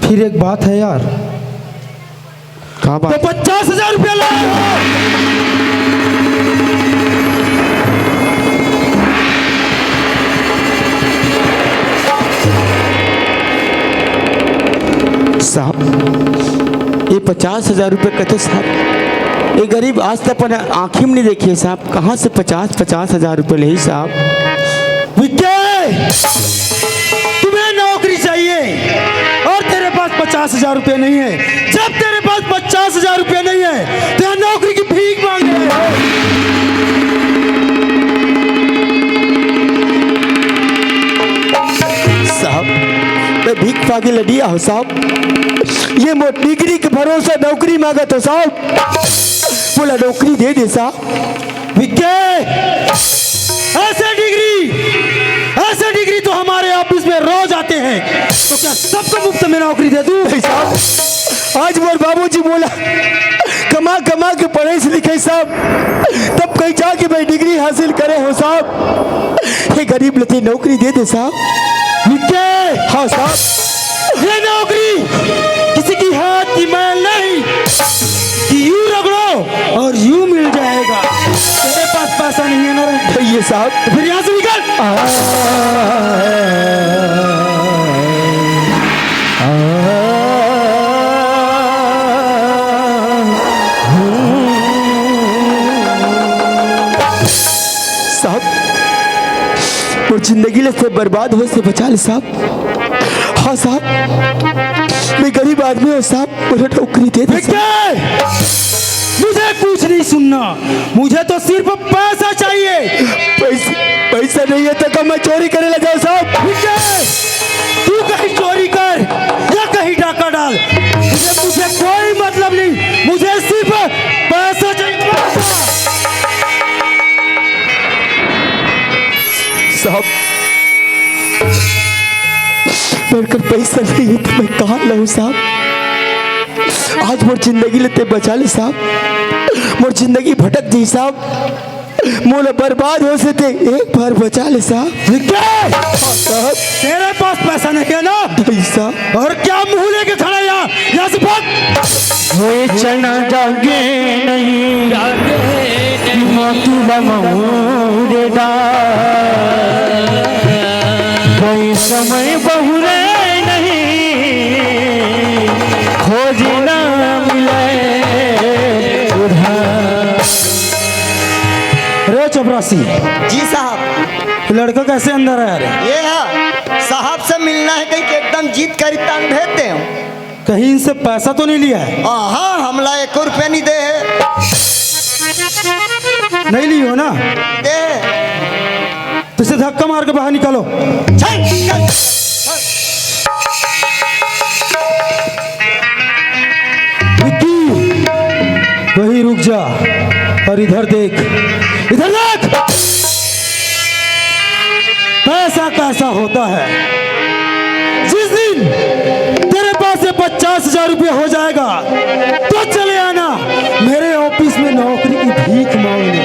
फिर एक बात है यार, का बात? तो पचास हजार रुपया लाए हो। साहब, ये पचास हजार रुपये कथे साहब, ये गरीब आज तक अपन आँखी में नहीं देखिए साहब, कहाँ से पचास, पचास हजार रुपये लेही साहब? विक्की, तुम्हें नौकरी चाहिए और तेरे पास पचास हजार रुपये नहीं है। जब तेरे पास पचास हजार रुपये नहीं है, तो यहाँ नौकरी की भीख मांग रहे हो। साहब, मैं भीख मांगे ला नहीं आयो साहब, ये मोर डिग्री के भरोसा नौकरी मांगत हो साहब, मोला नौकरी दे दे साहब। विक्की, ऐसे डिग्री, ऐसे डिग्री तो हमारे ऑफिस में रोज आते हैं, तो क्या सबको मुफ्त में नौकरी दे दूं? नहीं साहब, आज मोर बाबूजी मोला कमा कमा के पढ़ाइस लिखाइस साहब, तब कहीं जाके मैं डिग्री हासिल करे हो साहब। ये गरीब ला तैं नौकरी दे दे साहब। विक्की, हाँ साहब। ये नौकरी किसी की कि मैं नहीं, कि यूं रगड़ो और यूं मिल जाएगा। तेरे पास पैसा नहीं है ना रे? भैया साहब। तो फिर यहां से निकल। आ, आ, साहब, मोर जिंदगी ले से बर्बाद होय से बचा ले साहब। हाँ साहब, मैं गरीब आदमी हूँ साहब, मोला नौकरी दे दे साहब। विक्की, मुझे कुछ नहीं सुनना, मुझे तो सिर्फ पैसा चाहिए। पैसा, पैसा नहीं है तो का मैं चोरी करे ला जाऊँ साहब? विक्की, तू कहीं चोरी कर या कहीं डाका डाल, मुझे, मुझे कोई मतलब नहीं, मुझे सिर्फ पैसा चाहिए, पैसा। साहब, मेरे कर पैसा नहीं है तो मैं कहाँ लाऊं साहब? आज मोर जिंदगी ले ते बचा ले साहब, मोर जिंदगी भटक जाही साहब, मोला बर्बाद होय से ते एक बार बचा ले साहब। विक्की! साहब। तेरे पास पैसा नहीं है ना? नहीं साहब। और क्या मुंह लेके खड़ा है यहाँ? यहाँ से भाग। होए चना जागे नहीं, कि मोती बा मऊर दा। कोई समय बहुरे नहीं, खोज ना मिले उधार। रे चपरासी, जी साहब। ये लड़का कैसे अंदर आया रे? ये है, साहब से मिलना है कहीं के, एकदम जिद करी तन भेज दे। कहीं इनसे पैसा तो नहीं लिया है? हाँ, हमला एक रुपया नहीं दे है। नहीं ली हो ना? दे। तो इसे धक्का मार के बाहर निकालो। चल, चल। विक्की, वहीं रुक जा और इधर देख, इधर देख। पैसा कैसा होता है? जिस दिन तेरे पास ये पचास हजार रुपये हो जाएगा, तो चले आना मेरे ऑफिस में नौकरी की भीख मांगने।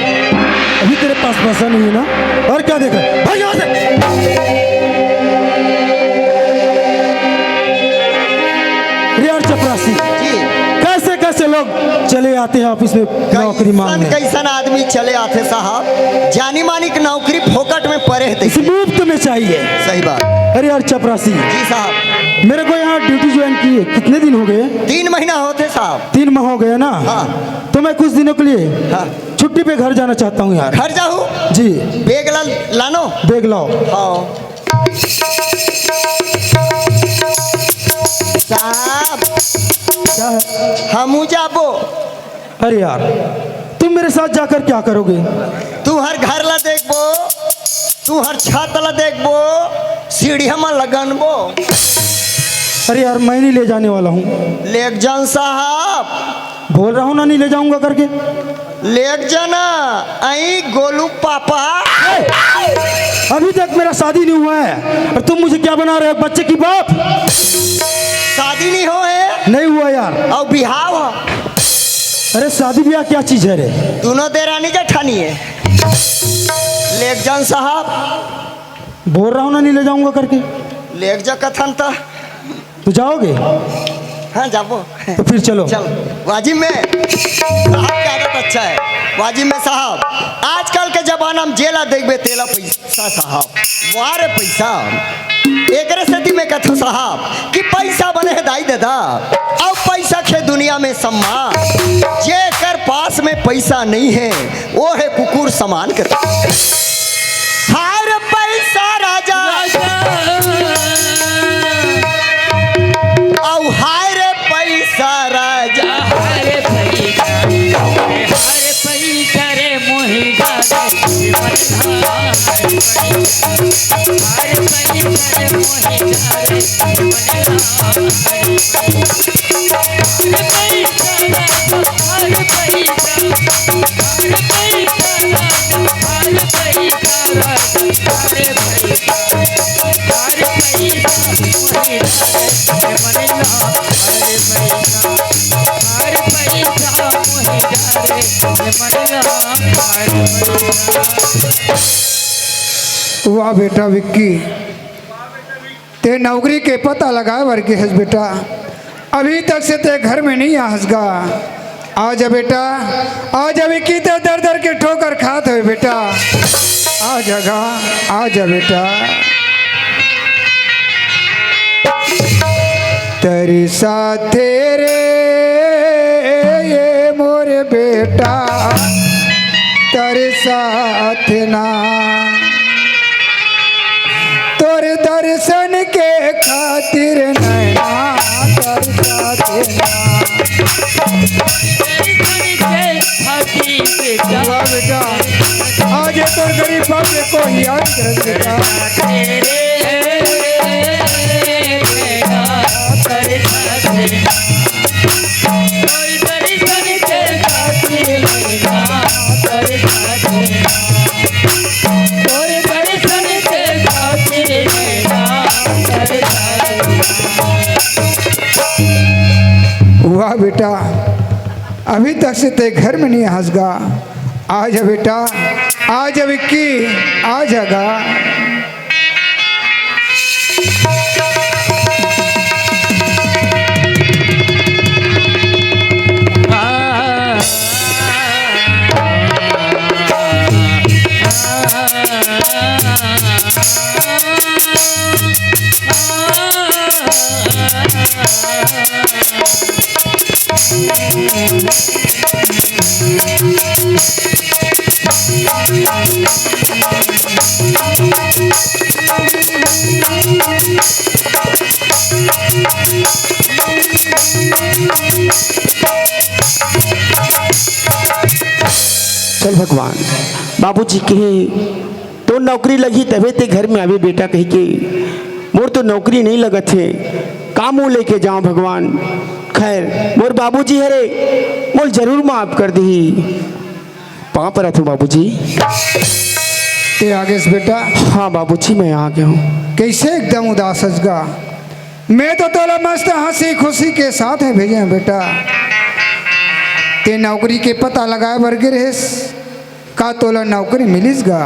अभी तेरे पास पैसा नहीं है ना? और क्या देख रहा है? भाग यहाँ से। यार चपरासी, जी। कैसे कैसे लोग चले आते हैं ऑफिस में नौकरी मांगने। कैसन आदमी चले आथे साहब, जानी मानी के नौकरी फोकट में परे है, इसे मुफ्त में चाहिए। सही बात। अरे यार चपरासी, जी साहब। मेरे को यहाँ ड्यूटी ज्वाइन किए कितने दिन हो गए? तीन महीना होते साहब। तीन माह हो गए ना? हाँ। तो मैं कुछ दिनों के लिए, हाँ। छुट्टी पे घर जाना चाहता हूँ यार। घर जाहू? जी। बैग ला, लानो? बैग लाओ। हाँ। साहब। क्या है? हमू जाबो। अरे यार, तुम मेरे साथ जाकर क्या करोगे? तू हर घर ला देखबो, तू हर छत ला देखबो, सीढ़िया मा लगनबो। अरे यार, मैं नहीं ले जाने वाला हूँ। लेग जान साहब। बोल रहा हूँ ना, नहीं ले जाऊंगा करके। लेग जाना, आई गोलू पापा। अभी तक मेरा शादी नहीं हुआ है और तुम मुझे क्या बना रहे हो, बच्चे की बाप? शादी नहीं हो है? नहीं हुआ यार। और बिहाव हो? अरे शादी ब्याह क्या चीज है रे? दोनों देरानी जेठानी है। लेग जान साहब। बोल रहा हूँ ना, नहीं ले जाऊंगा करके। लेग जा कथन तो। तो जाओगे? हाँ, जाबो। तो फिर चलो। चल, वाजिब में। साहब की आदत अच्छा है। वाजिब में साहब, आजकल के जमाना में जेला देखबे तेला पैसा साहब। वाह रे पैसा। एकरे सेती मैं कथों साहब कि पैसा बने है दाई ददा, अउ पैसा खे दुनिया में सम्मान। जेकर पास में पैसा नहीं है, वो है कुकुर समान के। हाय रे पैसा राजा। राजा। अउ हाय रे पैसा राजा। हाय रे पैसा, हाय रे पैसा रे मोही जा रे। वाह बेटा विक्की, ते नौकरी के पता लगाए बर गे हस बेटा। अभी तक से ते घर में नहीं आहस गा। आ जा बेटा, आ जा। विक्की, ते दर दर के ठोकर खात हवे बेटा। आ जा गा, आ जा बेटा। तरसाथे रे ये मोर बेटा, तरसाथे ना। तोर दर्शन के खातिर नैना तरसाथे ना। वाह बेटा, आज ये तोर गरीब बाप को याद कर बेटा। वाह बेटा, अभी तक से ते घर में नहीं आहस गा। आ जा बेटा, आ जा विक्की, आ जा गा। चल भगवान, बाबूजी कहे तो नौकरी लगही तभे ते घर में आबे बेटा कहिके। मोर तो नौकरी नहीं लगत हे, का मुँह लेके जाऊं भगवान। खैर, मोर बाबूजी हरे, मोल जरूर माफ कर दिही। पाँव परत हूँ बाबूजी। ते आगेस बेटा? हाँ बाबूजी, मैं आ गया हूँ। कैसे एकदम उदास हस गा? मैं तो तोला मस्त हंसी खुशी के साथ है भेजे हूँ बेटा। ते नौकरी के पता लगाए बर गे रहेस, का तोला नौकरी मिलिस गा?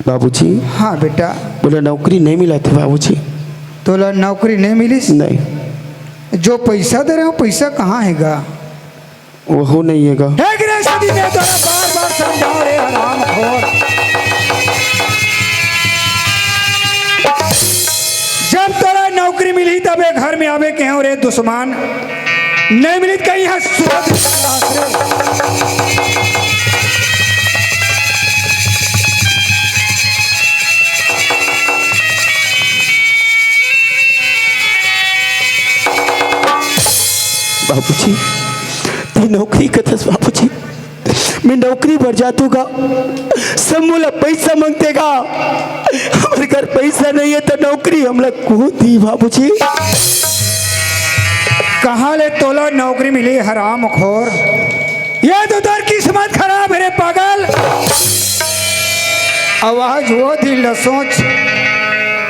बाबूजी। हाँ बेटा। मोला नौकरी नहीं मिलत हे बाबूजी। तोला नौकरी नहीं मिलिस? नहीं। जो पैसा दे रहे हो, पैसा कहाँ है गा? वहू नहीं है गा। हे गृहस्थी, मैं तोला बार बार समझाओ रे हरामखोर। जब तोला नौकरी मिली तबे घर में आबे कहेंव रे दुश्मन। नहीं मिली त कहीं यहाँ सूरत। बाबूजी, ते नौकरी कथस बाबूजी, मैं नौकरी बर जात हूँ गा, सब मोला पैसा मांगथे गा। हमर घर पैसा नहीं है तो नौकरी हमला को दी बाबूजी? कहाँ ले तोला नौकरी मिली हरामखोर? ये तो तोर किस्मत खराब है रे पागल। अब आज वो दिन ल सोच,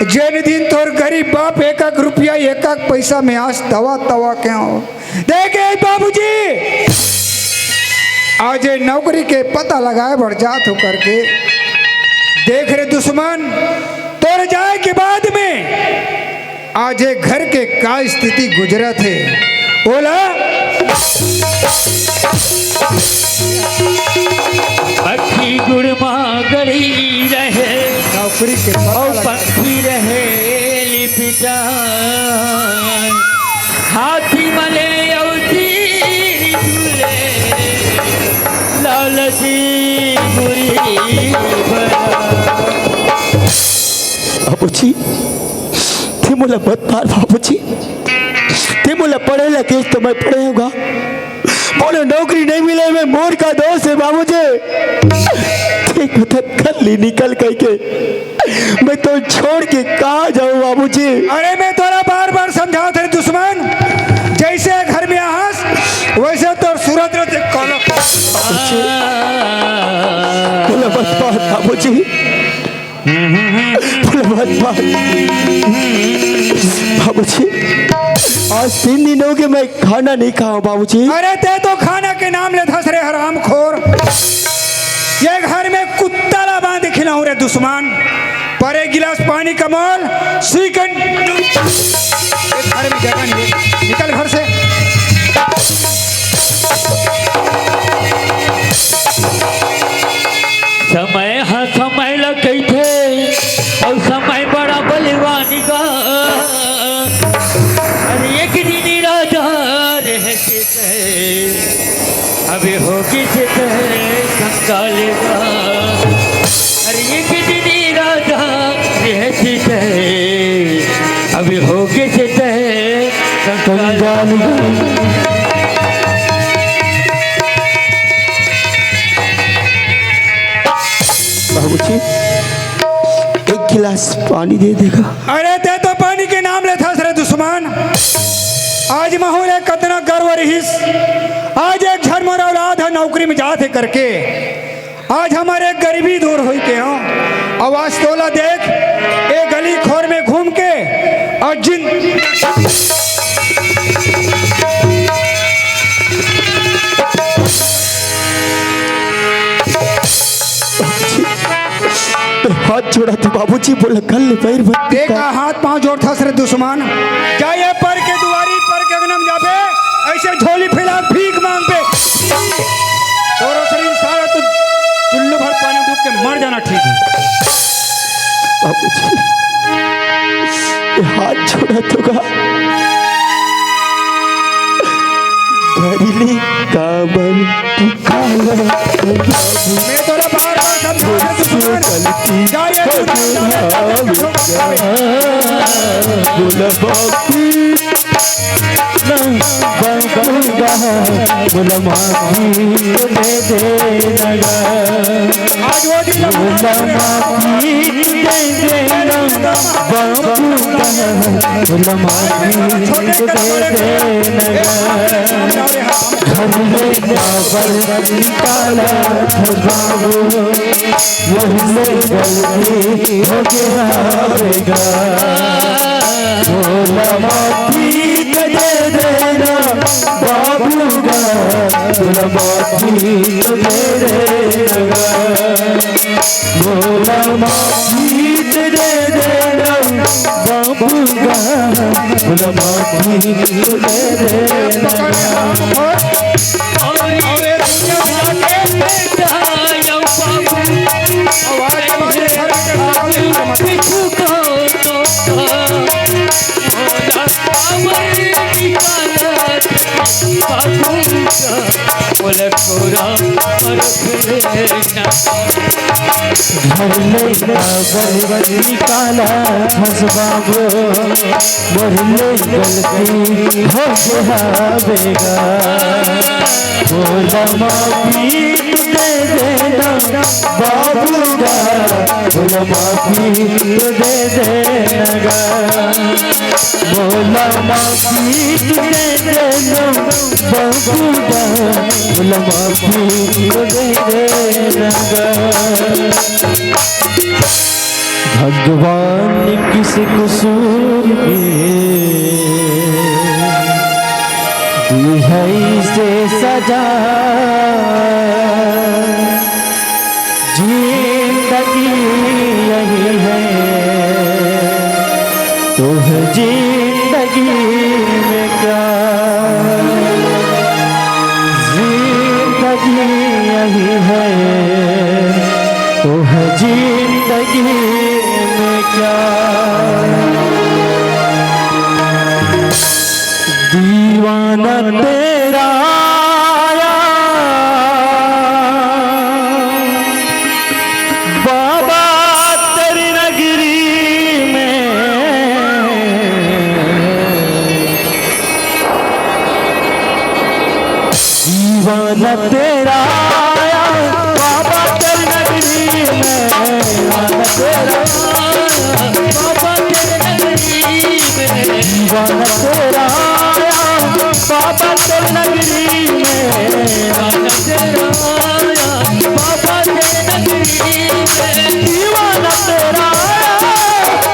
जेन दिन तोर गरीब बाप एक एक रुपया, एक एक पैसा में आज तवा तवा के हो। देख ए बाबूजी, आज ये नौकरी के पता लगाए बर जात हो करके। देख रे दुश्मन, तोर जाए के बाद में आज ये घर के का स्थिति गुजरत हे, ओला। अक्खी गुड़ मा गड़ी रहे, नौकरी के पता अउ लगा। पंखी रहे लिपटा। हाथी मले अउ तीर झूले, लालची बुरी बला। बाबूजी, ते मोला मत मार बाबूजी, ते मोला पढ़े ला केस तो मैं पढ़े हूँ गा, मोला नौकरी नहीं मिले में मोर का दोष है बाबूजी? ते कथन कर ली निकल कह के, मैं तो छोड़ के कहाँ जाऊँ बाबूजी? अरे मैं तोला बार बार समझात हरे दुश्मन, जैसे घर में आहस वैसे तोर सूरत रहते कलक। बोला मत बात बाबूजी, बोला मत बात। बाबूजी, आज तीन दिन हो गए मैं खाना नहीं खाया बाबूजी। अरे ते तो खाना के नाम लेथस रे हरामखोर। ये घर में कुत्ता ला बांध खिलाऊं रे दुश्मन। पर एक गिलास पानी कमल, श्रीखंड। एक घर में जगह नहीं है, निकल घर से। समय ह समय ल कहिथे, अउ समय बड़ा बलवान गा। अरे एक दिन राजा रहते थे, अभी हो गए थे कंगाल गा। अरे एक दिन राजा रहते थे, अभी हो गए थे कंगाल गा। बाबूजी, एक गिलास पानी दे देगा? अरे, ते तो पानी के नाम लेथस रे दुश्मन। आज महू ले कतना गर्व रहिस, आज एक झन मोर औलाद ह नौकरी में जात हे करके, आज हमर एक गरीबी दूर होई के हो। अउ आज तोला देख, ए गली खोर में घूम के, अउ जिन हाथ जोड़ा तो बाबूजी, बोला कल ले पैर भक्ति देख का। हाथ पांव जोड़थस रे दुश्मन। जा ये पर के दुआरी पर के अंगना में जाबे, ऐसे झोली फैला भीख मांगबे। तोरो सरीर सारा तो चुल्लू भर पानी डूब के मर जाना ठीक है। बाबूजी, ये हाथ जोड़ा तो का। धरिले काबर टिकाला बाबू। मैं तोला बार-बार समझा रहा हूँ, सुन। गलती जा, ये हो गई, बोला बाबू। बाबू गा, बोला माफी तो दे देना गा। आज वो दिन बोला माफी दे देना बाबू गा, बोला माफी तो दे देना गा। घर में काबर निकाला था बाबू, वही से गलती हो गया बेगा। बोला माफी दे देना बाबू गा, बोला माफी दे देना। बोला माफी दे देना बाबू गा, बोला माफी दे देना। घर में काबर निकाला हस बाबू, मोर ले गलती हो गया बेगा। बोला माफी दे देना बाबू गा, बोला माफी दे देना गा। बोला माफी दे देना बाबू गा, बोला माफी दे देना गा। भगवान किस कसूर में दी है इसे सजा, जिंदगी यही है तो है जिंदगी में क्या, जिंदगी यही है तो है जिंदगी में क्या। दीवाना तेरा आया बाबा तेरी नगरी में, दीवाना तेरा आया बाबा तेरी नगरी में, दीवाना तेरा आया बाबा तेरी नगरी में, दीवाना तेरा आया बाबा तेरी नगरी में, दीवाना तेरा आया बाबा तेरी नगरी में, दीवाना तेरा आया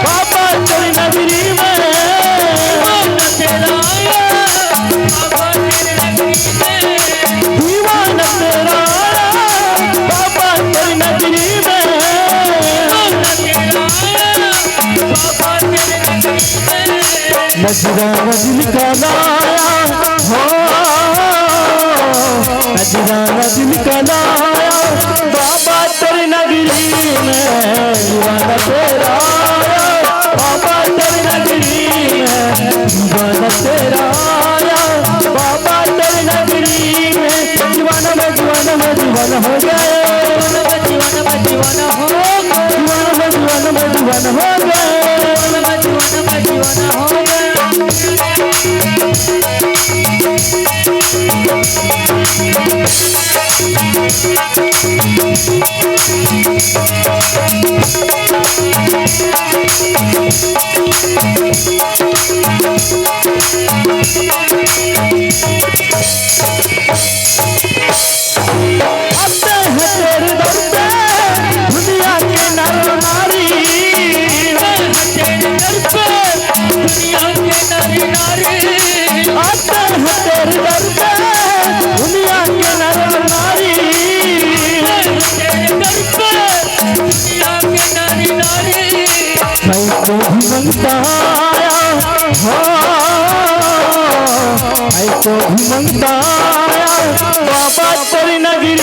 बाबा तेरी नगरी में, दीवाना तेरा आया बाबा तेरी नगरी में, दीवाना तेरा नजराना दिल का लाया, हो, नजराना दिल का लाया, बाबा तेरी नगरी में दीवाना तेरा आया, बाबा तेरी नगरी में दीवाना तेरा आया, बाबा तेरी नगरी में दीवाना, मैं दीवाना, मैं दीवाना हो गया। दीवाना, मैं दीवाना, मैं दीवाना हो गया। दीवाना, मैं दीवाना, मैं दीवाना हो गया। दीवाना, मैं दीवाना, मैं दीवाना हो गया। आते हैं तेरे दर पे दुनिया के नर नारी। आते हैं तेरे दर पे दुनिया के नर नारी। आते हैं तेरे दर पे दुनिया के नर नारी। आते हैं तेरे दर पे दुनिया के नर नारी। मैं तो भी मंगता आया, हाँ, मैं तो भी मंगता आया, बाबा तेरी नगरी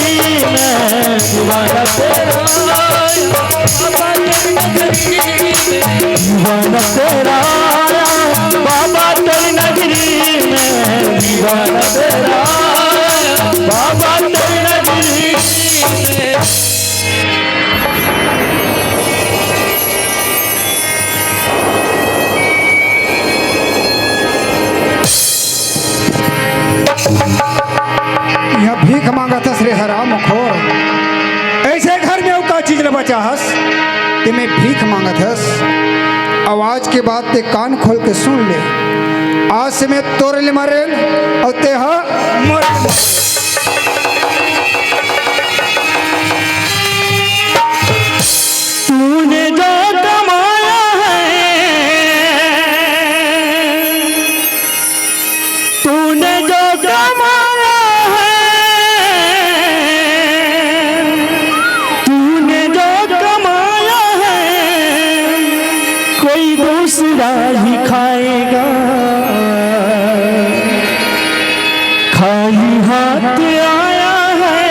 में दीवाना तेरा, बाबा तेरी नगरी में दीवाना तेरा, बाबा तेरी नगरी में दीवाना तेरा, बाबा तेरी नगरी में। यहाँ भीख मांगत हस रे हराम खोर, ऐसे घर में अउ का चीज ल बचा हस, ते में भीख मांगत हस। आवाज के बात ते कान खोल के सुन ले, आज से मैं तोरे ले मरेल अउ ते ह मोरे ले मरेल। तूने जो कमाया है, तूने जो कमाया है, तूने जो कमाया है, कोई दूसरा ही खाएगा। खाली हाथ आया है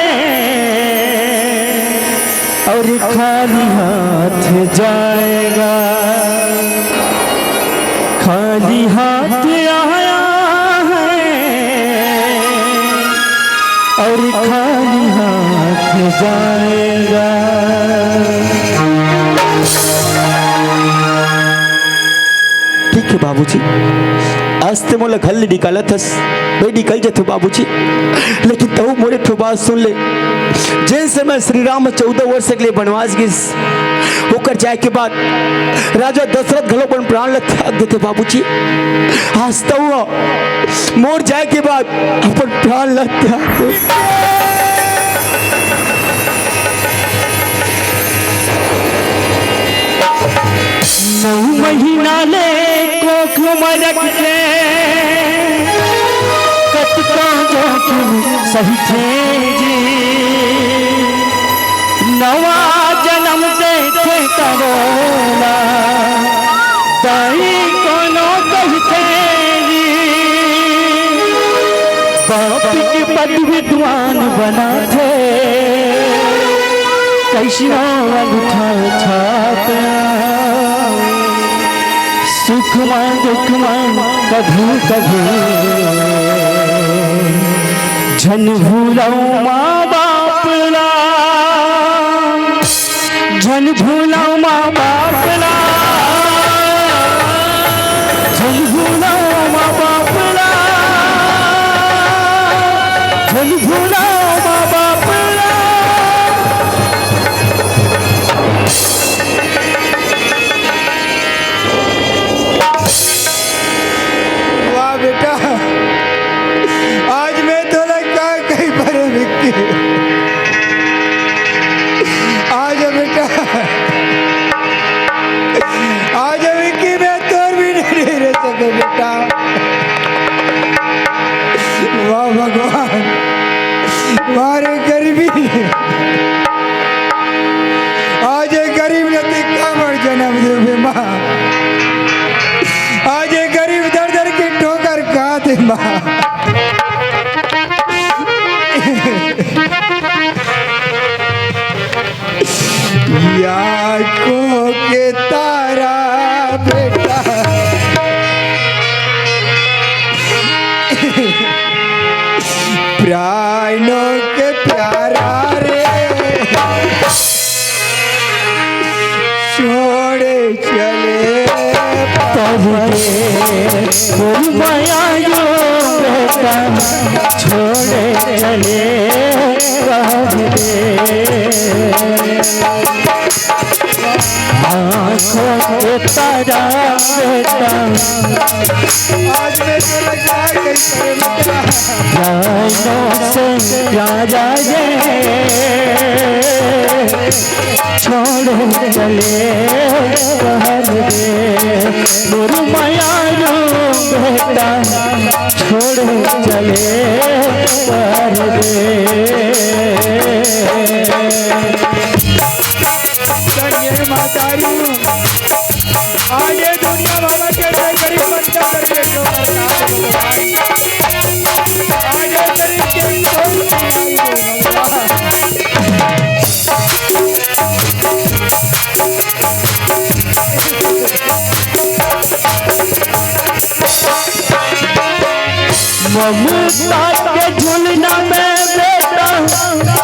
और खाली हाथ जाएगा। खाली हाथ आया है और खाली हाथ जाएगा। ठीक है बाबूजी, आज ते मोला घर ले निकालत हस, मैं निकल जथों बाबूजी, लेकिन तहूँ मोरे ठो बात सुन ले। जेन समय श्री राम चौदह वर्ष के लिए वनवास गिस, ओकर जाए के बाद राजा दशरथ घलो अपन प्राण ल त्याग देथे बाबूजी। आज तहूँ मोर जाए के बाद अपन प्राण ल त्याग दे। नौ महीना ले कोख म रख के कतका जोखिम सहिथे जी। नवा जनम देथे त ओला दाई कोनो कहिथे जी। बाप के पद विद्वान बनाथे, कइसनो अंगूठा छाप। सुख म दुख म कभू कभू झन भूलव माँ बाप ला। झन भूलव माँ बाप ला, झन भूलव माँ बाप ला, झन भूलव माँ बाप ला। वाह बेटा, आज मैं तोला का कही परे विक्की। आज बेटा, आज विक्की मैं तोर भी नहीं रह सके बेटा। वाह भगवान, वाह रे गरीबी। आज ये गरीब नती काबर जन्म देवे माँ। आज ये गरीब दर्द आँखों के तारा बेटा, प्राणों के प्यारा रे, छोड़े चले परदेस। मोर मयारू बेटा, छोड़े चले परदेस। आँखों के तारा बेटा, आज मैं तेरा क्या कही करूँ बेटा? प्राणों से प्यारा रे, छोड़े चले परदेस। मोर मयारू बेटा, छोड़े चले परदेस। धन्य हे महतारी, आज ये दुनिया भर के गरीब बंदा कर बेटो करता है। आज ये गरीब के कोई नहीं है। ममता के झुलना में बेटा,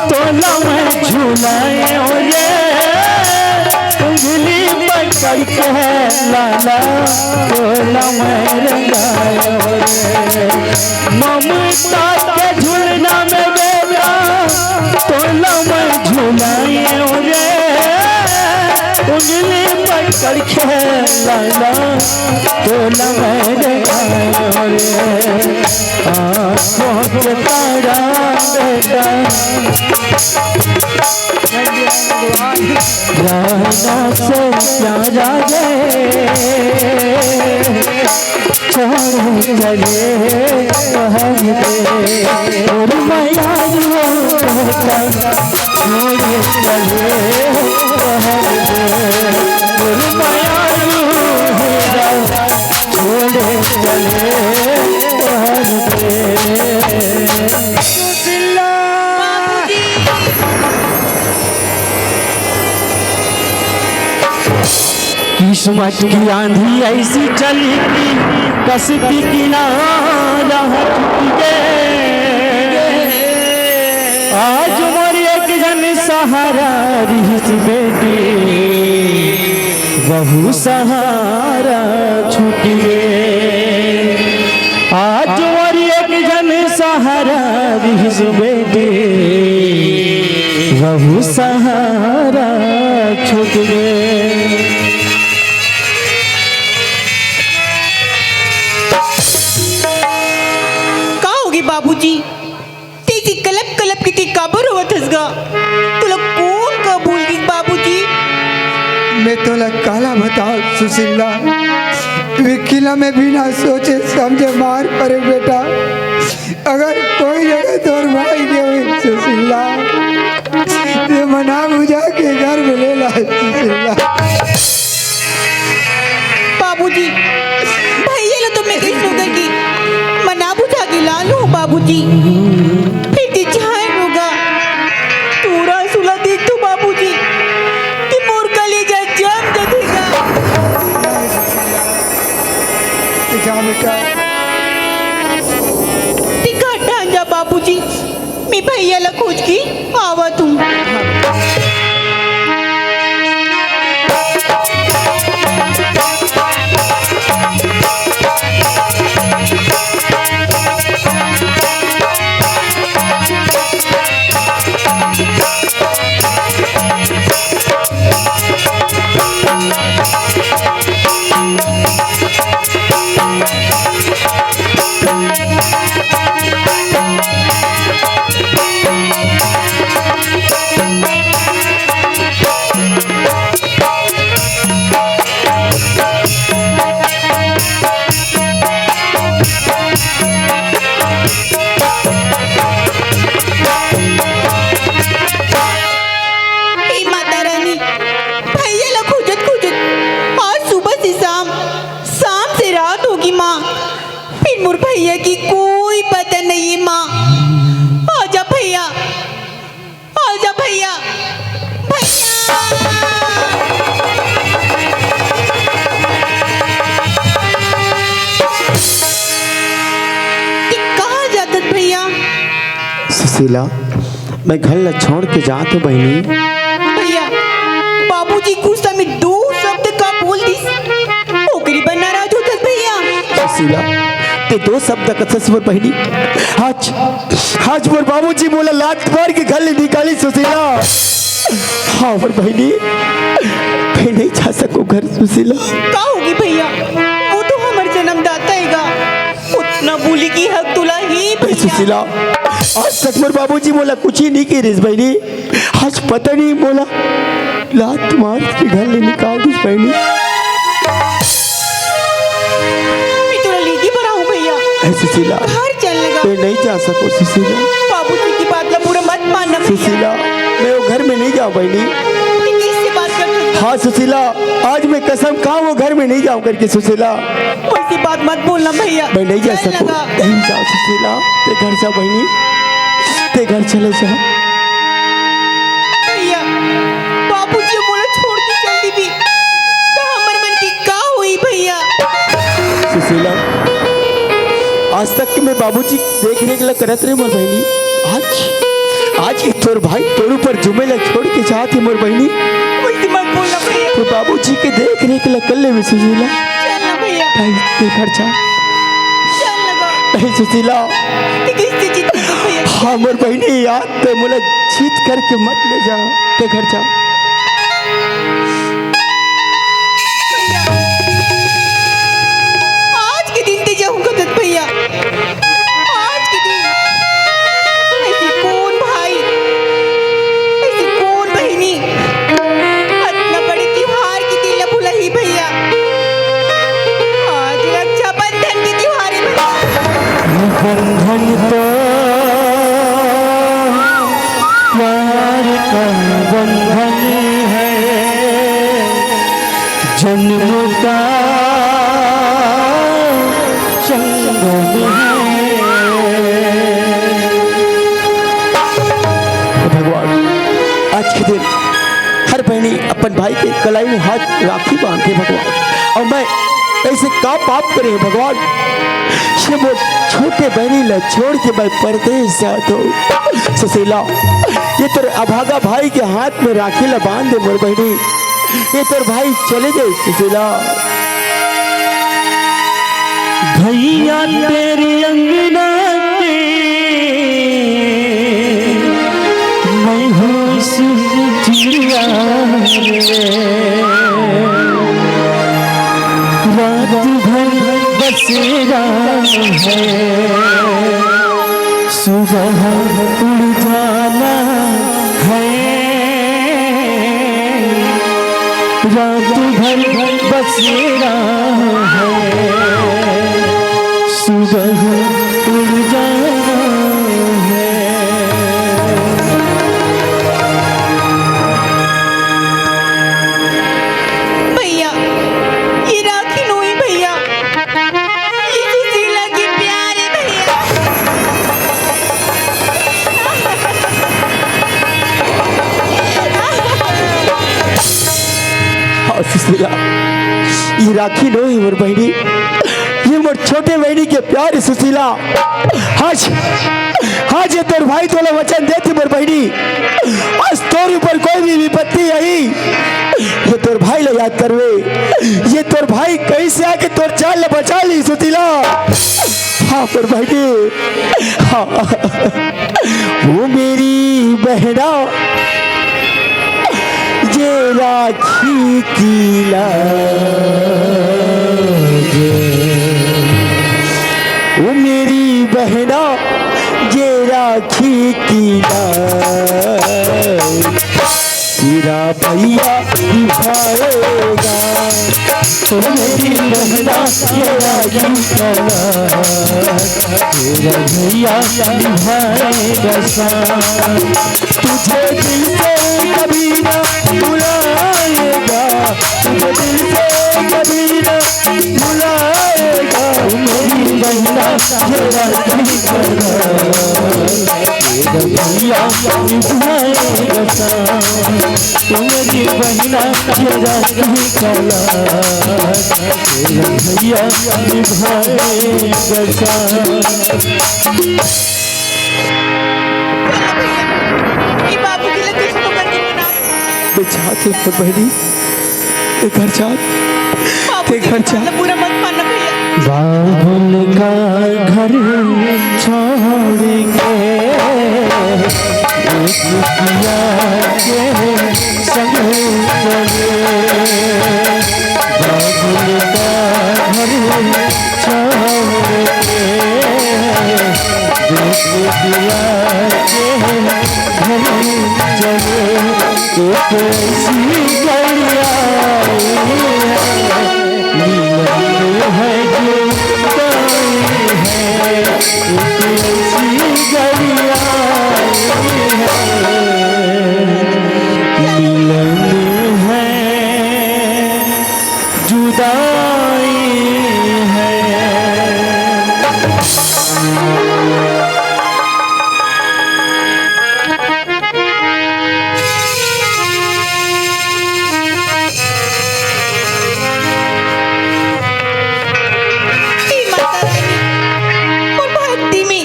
तोला मैं झुलाएँव रे। उंगली पकड़ के लाला, तोला मैं रंगाएँव रे। ममता के झुलना में बेटा, तोला मैं झुलाएँव रे। उंगली पकड़ के लाला, तोला मैं रंगाएँव रे। आँखों के तारा बेटा, प्राणों से प्यारा रे, छोड़े चले परदेस। मोर मयारू बेटा, छोड़े चले परदेस। मोर मयारू बेटा, छोड़े चले परदेस। सुशीला। बाबूजी। किस्मत की आंधी ऐसी चली कि कश्ती किनारा टूट गए। आज मोर एक झन सहारा रिहिस बेटी, वहू सहारा छूट गए। आज मोर एक झन सहारा रिहिस बेटी, वहू सहारा छूट गए। का होगे बाबूजी? तें कलप कलप के तें काबर रोवत हस गा? तोला कोन का भूल गिस बाबूजी? मैं तोला काला बताओं सुशीला, विकिला मैं बिना सोचे समझे मार परे बेटा। अगर कोई जगह तोर माई के होई सुशीला, तें मना बुझा के घर में ले ला सुशीला। बाबूजी, भैया ला तो मैं कइसनो करके मना बुझा के ला लूं बाबूजी। फेर तें जान होगा, तोर आंसू ला देख तो बाबूजी, कि मोर कलेजा जम जथे गा। जा बेटा। तें घर ठान जा बाबूजी। मैं भैया ला खोज के आवत हूँ। हे माता रानी, भैया ला खोजत खोजत आज सुबह से शाम, शाम से रात होगे माँ। फेर मोर भैया के कोई पता नहीं हे माँ। आजा भैया, आजा भैया, भैया। सुशीला, मैं घर ला छोड़ के जात हूँ बहिनी। भैया, बाबूजी गुस्सा में दो शब्द का बोल दिस, ओकरी बर नाराज होथस भैया। सुशीला, ते दो शब्द कथस मोर बहिनी। आज, आज मोर बाबूजी मोला लात मार के घर ले निकालिस सुशीला। हाँ मोर बहिनी, मैं नहीं जा सकूँ घर सुशीला। का होगे भैया, वो तो हमर जन्मदाता हे गा, ओतना बोले के हक तोला हे भैया। सुशीला, आज तक मोर बाबूजी मोला कुछ ही नहीं कहे रिहिस बहिनी। आज पता नहीं मोला लात मार के घर ले निकाल दिस बहिनी। मैं तोला लेगे बर आहूँ भैया। ए सुशीला, घर चल लेगा। मैं नहीं जा सकूँ सुशीला। बाबूजी की बात ला बुरा मत मानना भैया। सुशीला, मैं वो घर में नहीं जाऊँ बहिनी। ये कैसे बात करते हो? हाँ सुशीला, आज मैं कसम खाऊँ वो घर में नहीं जाऊँ करके सुशीला। वैसी बात मत बोलना भैया। मैं नहीं जा सकूँ। नहीं जाओ सुशीला, ते घर जा बहिनी, ते घर चले जा। भैया, बाबूजी मोला छोड़ के चल दिही, त हमर मन के का होही भैया? सुशीला, आज तक के मैं बाबूजी देख रेख ला करत रहे मोर बहिनी। आज, आज ये तोर भाई तोर ऊपर जुमे ला छोड़ के जात हे मोर बहिनी। वैसे मत बोलना भैया। तो बाबूजी के देख रेख ला कर लेबे सुशीला। चल ना भैया। नहीं, ते घर जा। चल ना गा। नहीं सुशीला। ते कैसे जीत के भैया? हाँ मोर बहिनी यार, ते मोला जीत करके मत ले जा, ते घर जा। भैया, आज के दिन ते जाहूँ कथस भैया। आज के दिन ऐसे कौन भाई, ऐसे कौन बहिनी अतना बड़े तिहार के दिन ला भुलाही भैया। आज रक्षाबंधन के तिहार हे भैया। बंधन तो प्यार का बंधन है, जन्म का संगम है। भगवान, आज के दिन हर बहिनी अपन भाई के कलाई में हाथ राखी बांधथे भगवान, अउ मैं ऐसे का पाप करे हँव भगवान, ये मोर छोटे बहिनी ला छोड़ के मैं परदेस जात हँव। सुशीला, ये तोर अभागा भाई के हाथ में राखी ला बांध दे मोर बहिनी, ये तोर भाई चले जाही सुशीला। भैया तेरे अंगना के मैं हूँ सुन चिड़िया रे। रात भर बसेरा है, सुबह उड़ जाना है। रात भर बसेरा है, सुबह उड़ जाना है। भैया, ये राखी नोहे भैया, ये सुशीला के प्यार हे भैया। हाँ सुशीला, ये राखी नोहे मोर बहिनी, ये मोर छोटे बहिनी के प्यार हे सुशीला। आज, आज ये तोर भाई तोला वचन देथे मोर बहिनी, आज तोर ऊपर कोई भी विपत्ति आही, ये तोर भाई ला याद करबे, ये तोर भाई कहीं से आके तोर जान ला बचा लिही सुशीला। हाँ मोर बहिनी, हाँ। वो मेरी बहना, ये राखी की लाज। वो मेरी बहना, ये राखी की लाज। तेरा भैया निभाएगा। ओ मेरी बहना, ये राखी का लाज, तेरा भैया निभाएगा साथ। तुझे दिल से कभी ना भुलाएगा, तुझे दिल से कभी ना भुलाएगा। ओ मेरी बहना, ये राखी का लाज, तेरा भैया निभाएगा साथ। ओ मेरी बहना, ये राखी का लाज, तेरा भैया निभाएगा साथ। ये बाबू के लिए कुछ तो करके बना। मैं चाहत हूँ, मोर बहिनी, ते घर जा, बाबू ते घर जा। बुरा मत मानना भैया। बाबुल का घर छोड़ के, एक दुनिया के संग चले। बाबुल का घर छोड़ के, दूसरे दिया के घर चले। एक ऐसी घड़ी आई है, मिलन है जुदाई है। एक ऐसी घड़ी आई है, मिलन है जुदाई है। हे माता रानी, मोर भक्ति में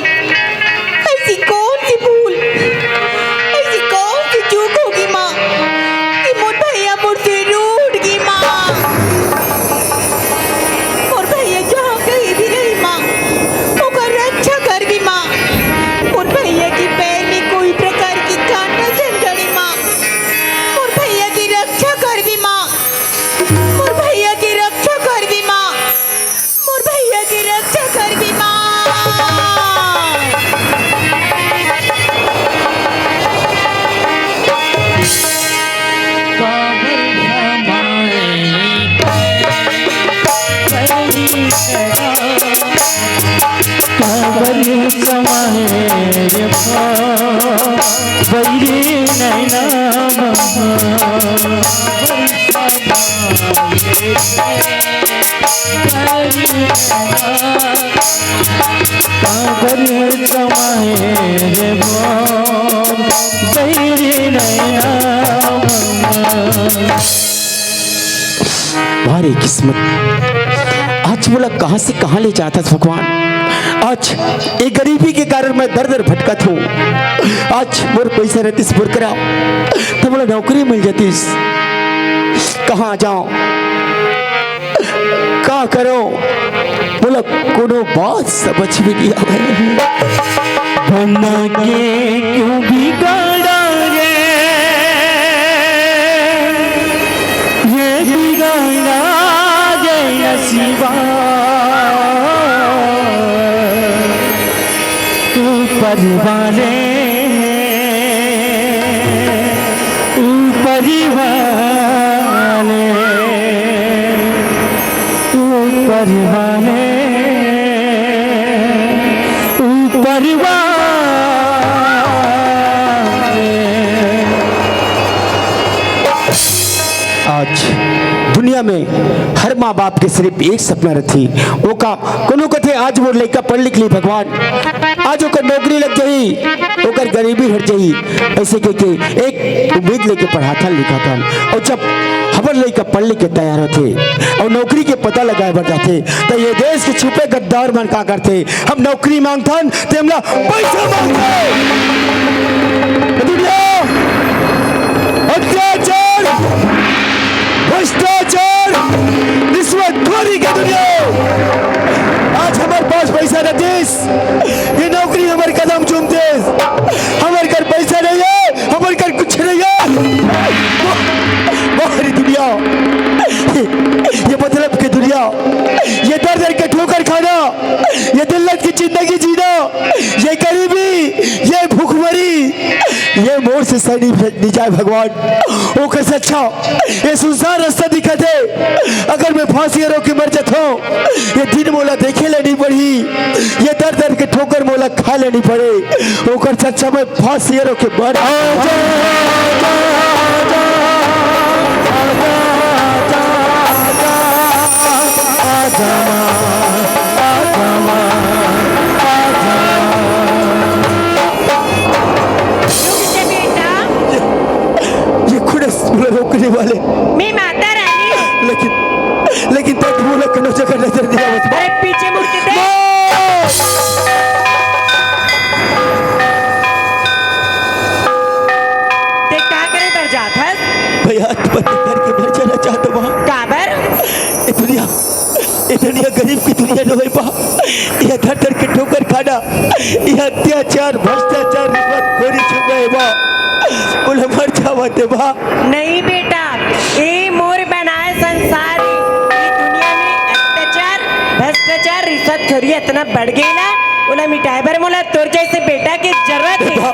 ऐसी कौन सी भूल, ऐसी कौन सी चूक होगी माँ, कि मोर भैया मोर से रूठ गे माँ। मोर भैया जहाँ कहीं भी रही माँ, ओकर रक्षा करबे माँ। मोर भैया के पैर में कोई प्रकार के कांटा झन गड़े माँ। मोर भैया के रक्षा करबे माँ। मोर भैया के रक्षा करबे माँ। मोर भैया के रक्षा करबे माँ। काबर समाए रे बैरी नैना। काबर समाए रे बैरी नैना। वाह रे किस्मत, आज मोला कहाँ से कहाँ ले जात हस भगवान। आज ये गरीबी के कारण मैं दर दर भटकत हूँ। आज मोर पैसा रहतिस मोर करा, त मोला नौकरी मिल जातिस। कहाँ जाओं, का करों, मोला कोनो बात समझ में नहीं आवे। बना के क्यों बिगाड़ा रे, ये बिगाड़ा रे नसीबा। ऊपर वाले, ऊपर वाले, ऊपर वाले, ऊपर वाले। आज दुनिया में हर माँ बाप के सिर्फ एक सपना रथे, ओका कोनो कथे, "आज मोर लइका पढ़ लिख ली भगवान, आज ओकर नौकरी लग जाही, ओकर गरीबी हट जाही।" ऐसे कह के एक उम्मीद लेके पढ़ाथन लिखाथन, और जब हमर लइका पढ़ लिख के तैयार होथे और नौकरी के पता लगाए बर जाथे, त ये देश के छुपे गद्दार मन का करथे, हम नौकरी मांगथन, ते हमला पैसा मांगथे। दुनिया, अत्याचार, भ्रष्टाचार, रिश्वतखोरी के दुनिया। आज हमर पास पैसा रहतिस, ये नौकरी हमर कदम चूमतिस। हमर कर पैसा नहीं है, हमर कर कुछ नहीं है। बाहरी दुनिया, ये मतलब की दुनिया, ये दर दर के ठोकर खाना, ये दिल्लत की जिंदगी जीना, ये गरीबी, ये भुखमरी, ये मोर से सही नहीं, नहीं जाए भगवान। ओकर से अच्छा ये सुनसान रास्ता दिखत हे। अगर मैं फांसी रोके मर जाथों, ये दिन मोला देखे ले नहीं पड़ही, ये दर दर के ठोकर मोला खाए ले नहीं पड़े। ओकर से अच्छा मैं फांसी रोके मर रुक जा बेटा। ये, ये खुद रोकने वाले। मैं माता रानी। लेकिन, लेकिन तब वो लोग कनो जगह नजर नहीं आवत। अरे पीछे मुड़ के देख। ये आत्महत्या करके मर जाना चाहत बा। काबर? ये दुनिया, ये दुनिया गरीब की दुनिया नोहे बा। ये धर धर के ठोकर खाना, ये अत्याचार, भ्रष्टाचार, रिश्वतखोरी छुपे बा। ओला मर जावा दे बा। नहीं बेटा, ये मोर बनाए संसार हे। ये दुनिया में अत्याचार, भ्रष्टाचार, रिश्वतखोरी इतना बढ़ गई ना, ओला मिटाए बर मोला तोर जैसे बेटा के जरूरत हे। बा,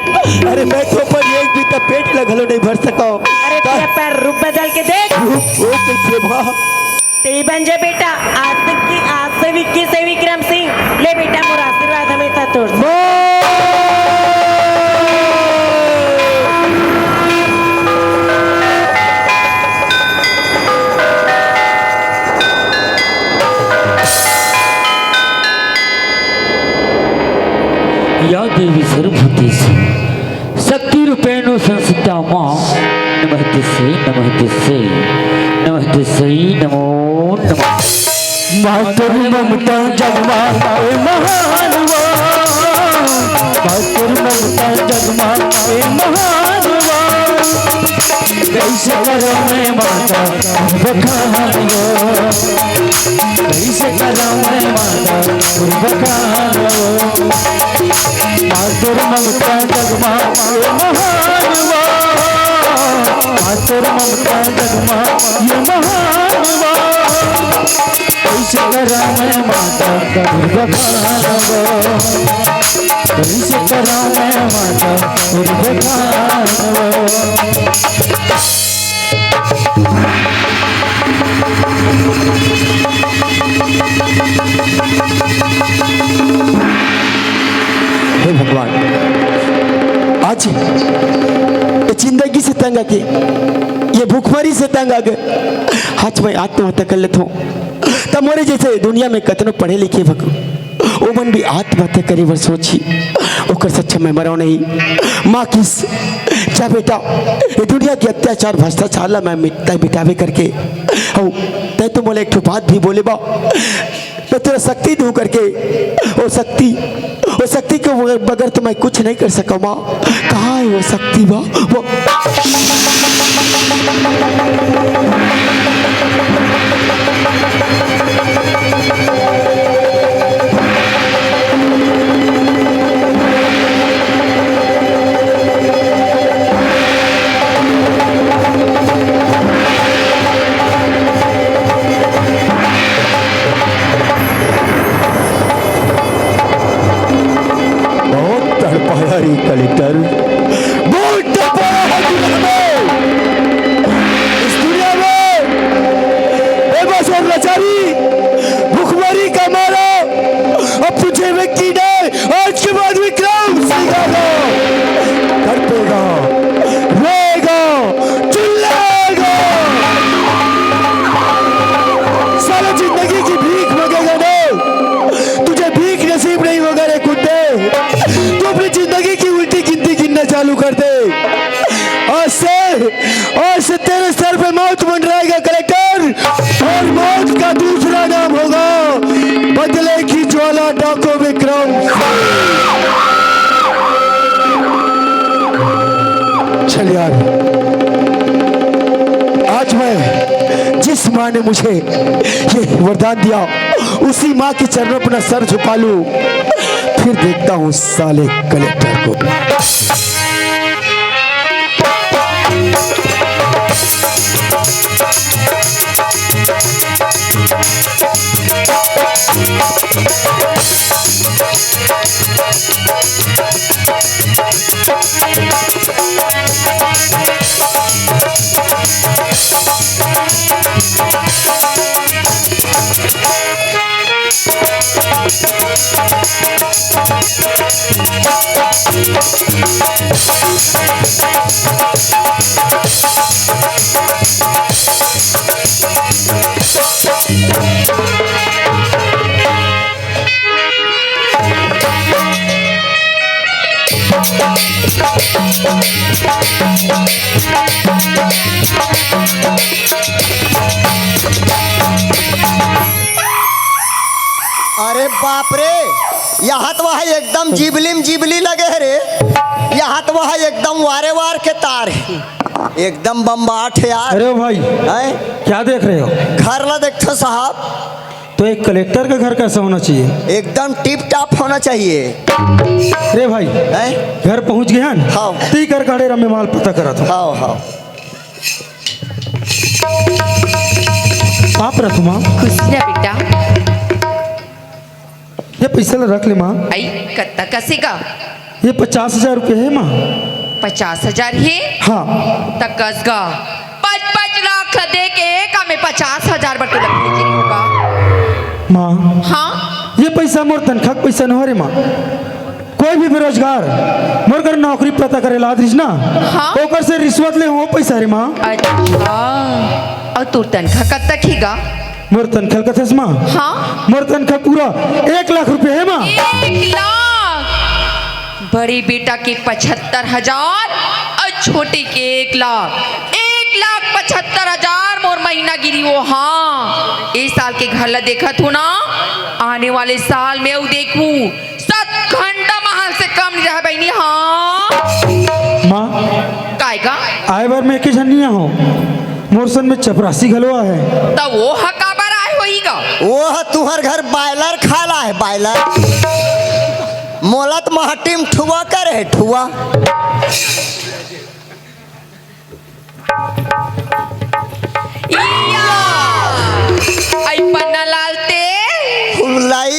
अरे मैं तो पर एक भी त पेट ला घलो नहीं भर सकव। अरे का- तेरा पर रूप बदल के देख। रूप, वो कैसे बा? तेई बन जा बेटा, आशिक की, आशिक की से विक्रम सिंह। ले बेटा, मोर आशीर्वाद हमेशा तोर से। या देवी सर्वभूतेषु शक्ति रूपेण संस्थिता मां नमः तस्यै, नमः तस्यै, नमः तस्यै, नमो नमः। मातृ ममता जग मां ए महान वा, मातृ ममता जग मां ए महान वा। कैसे करो मैं माता बखान वो, कैसे करो मैं माता बखान वो। मातृ ममता जग मां ये महान वा, मातृ ममता जग मां ये महान वा। कैसे करो मैं माता बखान वो, कैसे करो मैं माता बखान वो। हे भगवान, आज ये जिंदगी से तंग आके, ये भुखमरी से तंग आके, आज मैं आत्महत्या कर लेथों। त मोरे जैसे दुनिया में कतनो पढ़े लिखे भग-, ओमन भी आत्महत्या करे बर सोचही, ओकर से अच्छा मैं मरव नहीं। माँ किस, जा बेटा, ये दुनिया के अत्याचार भ्रष्टाचार ला मैं मिट-, तैं मिटाबे करके। हौ, तैं तो मोला एक ठो बात भी बोले बा, मैं तोला शक्ति दूँ करके। ओ शक्ति, ओ शक्ति के बगैर तो मैं कुछ नहीं कर सकव माँ। कहाँ हे ओ शक्ति बा? वो बहुत तड़पाया रे कलेक्टर, बहुत तड़पाया है दुनिया में। इस दुनिया में बेबस और लाचारी, भुखमरी का मारा, अब तुझे मैं की नहीं, आज के बाद विक्रम सिंह आगा तड़पेगा, रोएगा, चिल्लाएगा। साला जिंदगी की भीख मांगेगा ना, तुझे भीख नसीब नहीं होगा रे कुत्ते। तू अपनी जिंदगी की उल्टी गिनती गिनना चालू कर दे। आज से, आज से तेरे सर पे मौत मंडराएगा कलेक्टर, और मौत का दूसरा नाम होगा बदले की ज्वाला डाकू विक्रम। चल यार, आज मैं जिस माँ ने मुझे ये वरदान दिया, उसी माँ के चरणों पर अपना सर झुका लूं, फिर देखता हूँ साले कलेक्टर को। अरे बाप रे, यहाँ तो वह एकदम जिबली में जिबली लगे है रे। यहाँ तो वह एकदम वारे वार के तार है। एकदम बम्बाट हे यार। अरे ओ भाई, हैं? क्या देख रहे हो? घर ला देखथो साहब। तो एक कलेक्टर का घर कैसा होना चाहिए? एकदम टिप टॉप होना चाहिए। अरे भाई, हैं? घर पहुंच गए हन? हाँ। तई कर काड़े रमे माल पता करत हो। हाँ, हाँ। आप रखो माँ। खुश रह बेटा। ये पैसा ला रख ले माँ। आई, कत्ता कसे का? ये पचास हजार रुपये हे माँ। पचास हजार हे? हाँ। त कस गा, पाँच पाँच लाख दे के का मैं पचास हजार बर तोला भेजे होगा? माँ। हाँ? ये पैसा मोर तनखा के पैसा नोहे रे माँ। कोई भी बेरोजगार मोर कर नौकरी पता करे ला आत रहिस ना, हाँ? ओकर से रिश्वत ले हो पैसा रे माँ। अच्छा, अउ तोर तनखा कब तक हे गा? मोर तनखा कथस माँ? हाँ? मोर तनखा पूरा एक लाख रुपये हे माँ। एक लाख? बड़े बेटा के पचहत्तर हजार अउ छोटे के एक लाख। एक लाख पचहत्तर हजार मोर महीना गिरी हो। हाँ, ए साल के घर ला देखत हो ना, आने वाले साल में अउ देखू, सात घंटा महल से कम नहीं रहा बहिनी। हाँ। माँ, काय का? आए बर मैं एक झन नहीं आहूँ, मोर संग में चपरासी घलो आहे। त वो ह काबर आए होही गा? वो ह तुहर घर बॉयलर खाला हे, बॉयलर। मोला त महटी म ठुआ करे हे, ठुआ। इया! आई पन्ना लाल ते। हुलाई।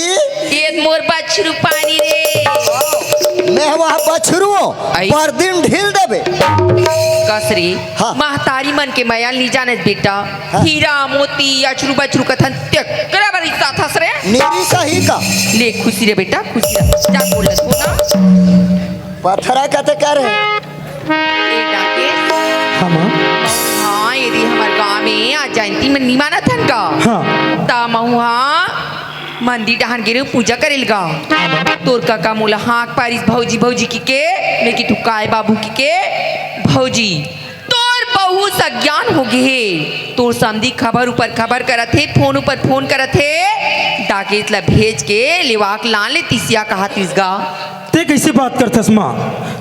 ये मोर बछरू पानी रे। मैं वह बछरू, आई। पर दिन ढील देबे। कसरी, हाँ। महतारी मन के मया नी जानत बेटा। हाँ। हीरा, मोती, अछरू बछरू कथन तेकरे बर रिश्ता थस रे। मेरी सही का। ले खुशी रे बेटा, खुशी रे। जा बोलत हो ना। पथरा कते करे? ए डाके। हाँ, माँ। हाँ, एदे हमर गाँव में आज जयंती मन नी मानत हन गा। हाँ। त महूँ हा मंदिर डहान गे रेहेंव पूजा करे ल गा। हाँ, माँ। तोर कका मोला हाँक पारिस भौजी, भौजी किके, मैं किथँव काय बाबू किके, भौजी, तोर बहुत अज्ञान हो गे हे। तोर समधी खबर ऊपर खबर करत हे, फोन ऊपर फोन करत हे, डाकेत ल भेज के लेवा के लान ले तिसिया कहत रिहिस गा। ते कइसे बात करथस माँ?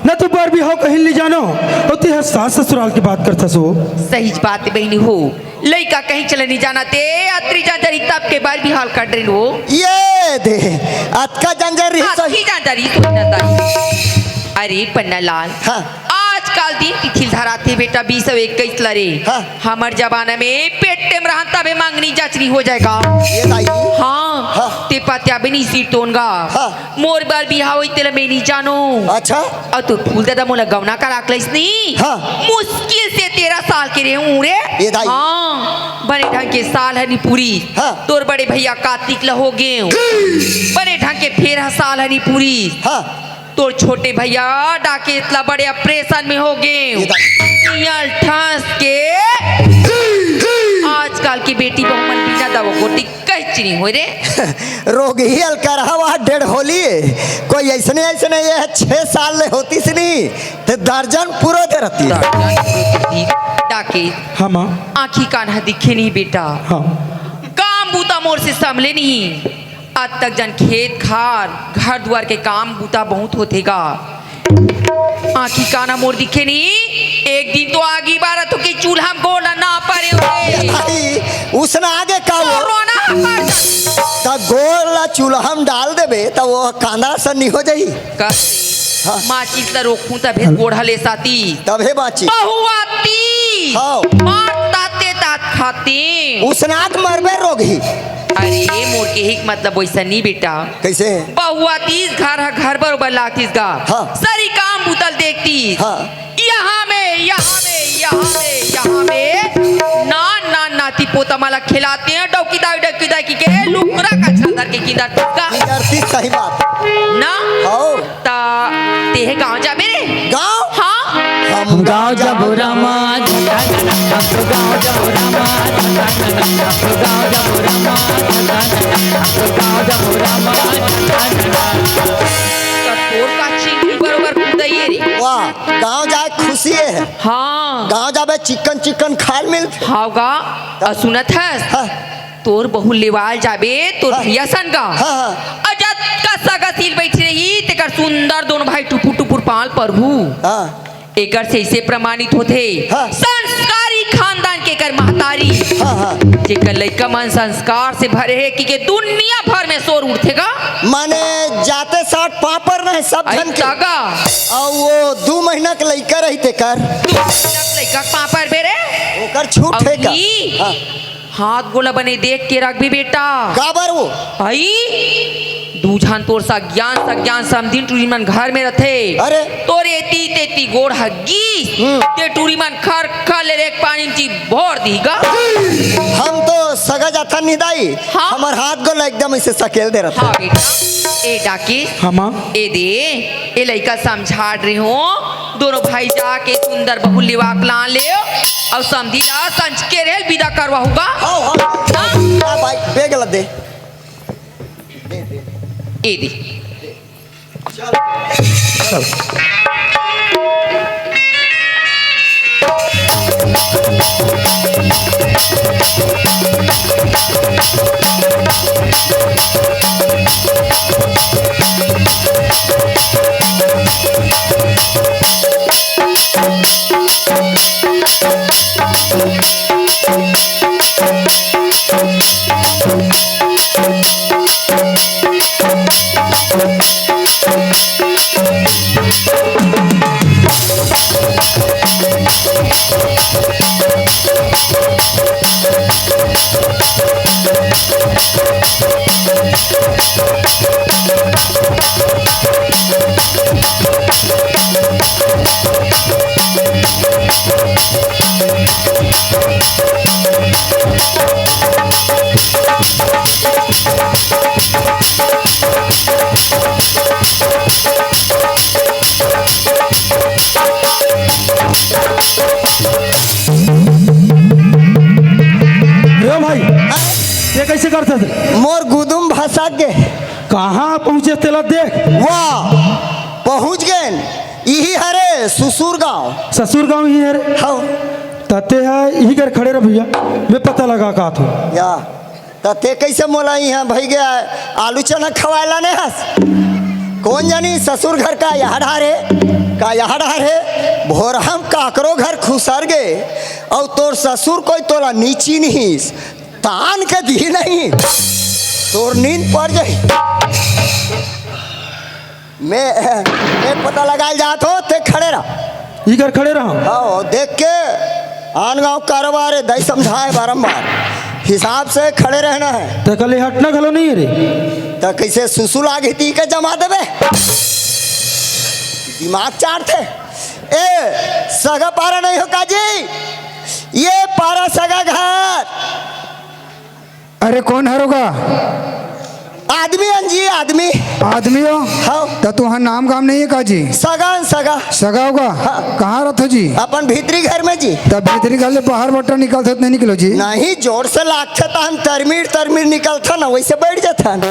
न तो बर बिहाव कहिन ले जानो, अउ ते ह सास ससुराल के बात करथस हो। सहीच बात हे बहिनी हो, लइका कहीं चले नी जानत हे, अतरी जान जारी तब के बर बिहाव कर डरेन हो। ये दे, अतका जान जारी सही। अतकी जान जारी सोच न तारी। अरे पन्ना लाल, हाँ। आजकल दिन तिथि ल धराथे बेटा बीस अउ इक्कीस ल रे। हाँ। हमर जमाना में पेटे म रहन तभे मंगनी जचनी हो जाय गा। ये दाई। हाँ। हाँ। ते पत्या भी नहीं सीटोन गा। हाँ। मोर बर बिहाव होई तेला मैं नी जानों। अच्छा। अउ तोर फूल ददा मोला गौना करा के लइस नी। हाँ। मुश्किल से तेरह साल के रेहेंव रे। ये दाई। हाँ। बने ढंग के साल ह नी पूरी। हाँ। तोर बड़े भैया कार्तिक ल हो गेंव। बने ढंग के फेर ह साल ह नी पूरी। हाँ। तोर छोटे भैया डाकेत ला बड़े operation में हो गेंव। ये दाई। इयां ठस के आजकल के बेटी बहू मन बिना दवा गोटी कहीं नी होय रे। रोगही अलकरहा वा डेढ़ होली। कोई अइसने अइसने ये छह साल ले होतिस नी, ते दर्जन पूरा दे रहतिस। दर्जन डाके। हाँ, माँ। आँखी कान ह दिखे नहीं बेटा। हाँ। काम बूता मोर से संभले नहीं। अतक जन खेत खार, घर दुवार के काम बूता बहुत होथे गा। आँखी कान ह मोर दिखे नी, एक दिन तो आगी बारत हो के चूल्हा म गोड़ ला ना परे हो रे। भाई, उसना आगे का हो? कोरोना ह मर जात। त गोड़ ला चूल्हा म डाल देबे, त वो कांदा सन नी हो जाही? का? हाँ। माचिस ला रोकहूँ तभे गोड़ ह ले साती। तभे बाँची। बहुआती। हाँ। मार ताते तात खाते। उसना के मरबे रोगही। अरे, मोर केहे के मतलब वइसन नी बेटा। कइसे? बहुआतिस घर ह घर बरोबर लागतिस गा। हाँ। सरी काम बूता ल देखतिस। हाँ। यहाँ में, यहाँ में, यहाँ में, यहाँ में नान नान नाती पोता मन ला खेलाते हैं, डौकी दाई, डौकी दाई किके लुकरा का छांदर के किंदरतिस गा। किंदरतिस, सही बात। ना? हौ। त तेहे गाँव जाबे रे? गाँव? हाँ। हम गाँव जाबो रामा, हम गाँव जाबो रामा, हम गाँव जाबो रामा, हम गाँव जाबो रामा। त तोर का चिंगी बरोबर कुदइए रे। वाह, गाँव जाए खुशी हे। हाँ। गाँव जाबे चिक्कन चिक्कन खाल मिलथे। हाव गा, अ सुनत हस? हाँ। तोर बहू लेवाल जाबे, तोर हाँ। भैया सन गा। हाँ, हाँ। अ जतका सगा सील बइठे रही, तेकर सुंदर दोनों भाई टुपुर टुपुर पाँव ल परहू। हाँ। एकर से इसे प्रमाणित होथे, हाँ। संस्कारी खानदान के एकर महतारी, हाँ, हाँ। जेकर लइका मन संस्कार से भरे हे कि के दुनिया भर में शोर उठथे गा। माने जाते साथ पापर न हे सब अई झन के। तगा। अउ वो दू महीना के लइका रही तेकर। दू महीना के लइका के पापर बेरे। ओकर छूट अउ हे का? ई हाँ। हाथ गोला बने देख के रखबे बेटा। काबर वो? अई, दू झन तोर सज्ञान, सज्ञान समधिन टूरी मन घर में रथे। अरे। तोर एती तेती गोड़ हग्गी। हम्म। ते टूरी मन खर खर ले एक पानी ची भोर दी गा। हम तो सगा जाथन निदाई। हाँ। हमर हाथ गोला एकदम इसे सकेल दे रथे। हाँ बेटा, ए डाके। हाँ माँ। ए दे, ए लइका समझा रहे हो। दोनों भाई जाके सुंदर बहू लेवा के ला ले अउ समधी ला संझ के रेल विदा करवाहूगा। हाँ, हाँ। हाँ? हाँ भाई, बेग ला दे। ए दे। चल। रे भाई, ये कैसे करथस? मोर गुदुम भसक गे। कहाँ पहुँचे तेला देख। वाह, पहुँच गेन। इही हरे ससुर गाँव। ससुर गाँव ही हरे। हाँ। तते हा इही कर खड़े रह भैया, मैं पता लगा का तू। या, तते कैसे मोला इहाँ भई गया, आलू चना खवाए लाने हस? कौन जानी ससुर घर का यह डहार हे, का यह डहार हे। भोरहा म काकरो घर खुसर गे, अउ तोर ससुर कोई तोला नी चिन्हिस, तान के दिही नहीं, तोर नींद पड़ जाही। मैं, मैं पता लगाए जात हो, ते खड़े रह। इकर खड़े रह। हाँ, देख के आन गाँव कारोबार हे, दाई समझाए बारंबार, हिसाब से खड़े रहना हे। ते कल हटना घलो नहीं हे रे। त कैसे सुसु लागे ती के जमा देबे? दिमाग चाटथे। ए, सगा पारा नहीं हो का जी? ये पारा सगा घर। अरे कोन हरो गा? आदमी अन जी, आदमी। आदमी हो? हाँ। त तुहार नाम गाम नहीं हे का जी? सगा अन सगा। सगा हो गा? हाँ। कहाँ रथो जी? अपन भीतरी घर में जी। त भीतरी घर ले बाहर बट्टा निकलथो त नहीं निकलो जी? नहीं, जोर से लागथे त हम तरमीर तरमीर निकलथन, वैसे बैठ जाथन।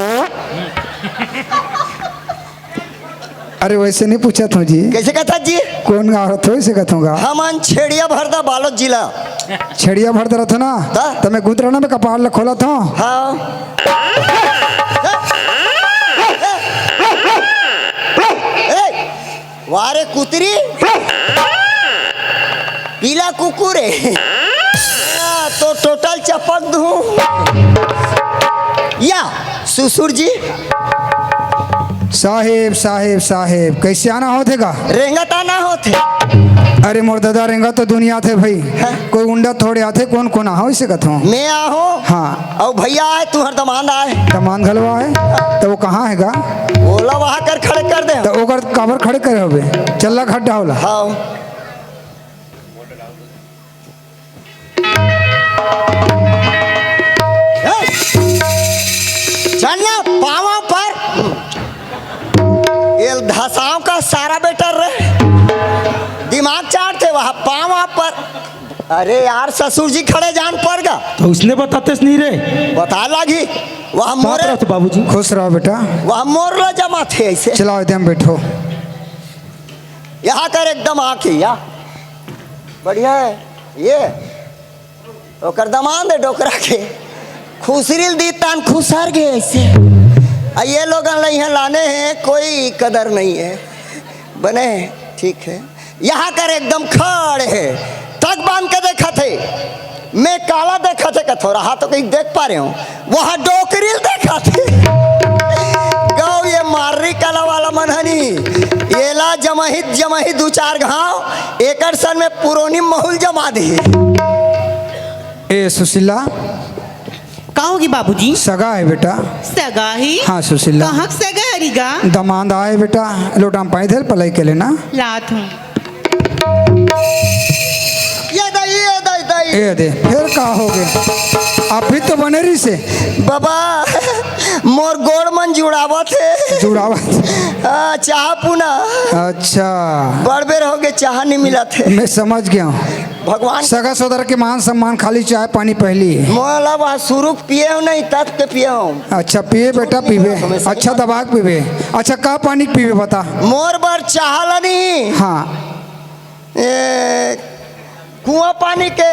अरे वैसे नहीं पूछत हो जी। कैसे कहता जी? कोन गाँव रथो, इसे कहत हो गा। हमन छेड़िया भरदा, बालोद जिला। छेड़िया भरदा रथो ना? त? त मैं गुदरा ना, मैं कपार ल खोलत हो। हाँ। ए, वाह रे कुतरी। पीला कुकुर हे। हाँ, तो टोटल चपक दूँ। या, ससुर जी। साहेब, साहेब, साहेब, कैसे आना होथे गा? रेंगत आना होथे। अरे मोर ददा, रेंगत तो दुनिया थे भाई। हाँ। कोई उंडा थोड़े आथे, कोन कोन आहो इसे कथो। मैं आहो। हाँ। अउ भैया आए, तुहर दमांद आए। दमांद घलो आए। त वो कहाँ हे गा? ओला वहाँ कर खड़े कर दे। त ओकर काबर खड़े करे होबे? चल्ला खड्डा होला। हाँ। चल ना, पावा पर। ये धसाव का सारा बेटा रे। दिमाग चाटथे वहाँ पावा पर। अरे यार, ससुर जी खड़े जान पर गा। त उसने बतातेस नहीं रे। बता लागी। वह बात मोरे रहा तो बाबूजी। खुश रहो बेटा। वह मोर ला जमा थे ऐसे। चलाओ, एकदम बैठो। यहाँ कर एकदम आके या। बढ़िया हे। ये ओकर दमांद हे डोकरा के। खुसरी ल दी तान खुसर गे ऐसे। अ ये लोगन ल इहाँ लाने हे, कोई कदर नहीं हे। बने हे, ठीक हे। यहाँ कर एकदम खड़े हे, तक बांध के देखत हे। मैं काला देखत हे, कथोरा हाथ तो कहीं देख पा रहे हो, वहाँ डोकरी ल देखत हे। गौ ये मार्री कला वाला मन हनी, येला जमहित जमहित दू चार घाव, एकर सन में पुरोनी महुल जमा दी। ए सुशीला, का होगे बाबूजी? सगा हे बेटा। सगा हे? हाँ सुशीला। कहाँ के सगा हरे गा? दमांद आए बेटा, लोटा म पानी धर पलाई के लेना। लात हूँ। ये दई, ये दई, दई। ए दे, फेर का होगे? अभी तो बने रहिसे। बाबा, मोर गोड़ मन जुड़ावत हे। जुड़ावत? हाँ, चाह पुना। अच्छा। बड़ बेर होगे, चाह नहीं मिलत हे। मैं समझ गया हूँ। भगवान सगा सोदर के मान सम्मान, खाली चाय पानी पहली। मोला वहाँ सुरुक पिए हो नहीं, तब के पिए हो। अच्छा, पिए बेटा, पीबे। अच्छा, दबा के पीबे। अच्छा, का पानी पीबे, बता। मोर बर चाह लानी। हाँ। ए, कुआं पानी के।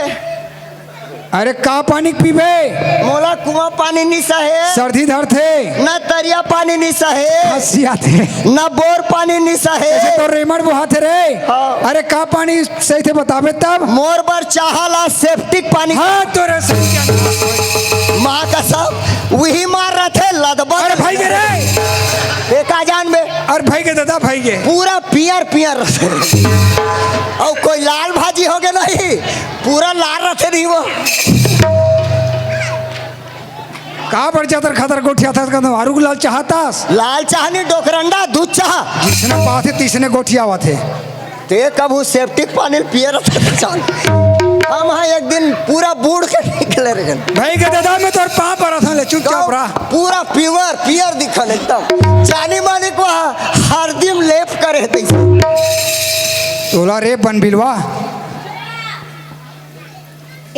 अरे, का पानी पीबे? मोला कुआं पानी नि सहे। सर्दी धरथे। न तरिया पानी नि सहे। हंसी आथे। न बोर पानी नि सहे। ऐसे तो रेमड़ बुहाथे रे। हाँ। अरे, का पानी सही थे बताबे तब? मोर बर चाह ला septic पानी। हाँ, तोरे सही क्या? माँ कसम, वही मार रथे लदबा। अरे भाई गे रे। ए का जान बे? अरे भाई गे दादा, भाई गे। पूरा पियर पियर रथे। अउ कोई लाल भाजी होगे नहीं, पूरा लाल रथे नहीं वो। का बर जतर खतर गोठियाथस, का आरू लाल चाहतस? लाल चाह नहीं, डोकरंडा, दूध चाह। जिसने बात हे, तीसने गोठियावत हे। ते कभू septic पानी ल पिए रथे त चल। हम हाँ एक दिन पूरा बूड़ के निकले रहे। भाई गे दादा, मैं तोर पाँव परत हँव, ले चुपचाप रह। पूरा पियर, पियर दिखन एकदम। जानी मानी को हरदी म लेप करे तइसे। तोला रे बनबिलवा।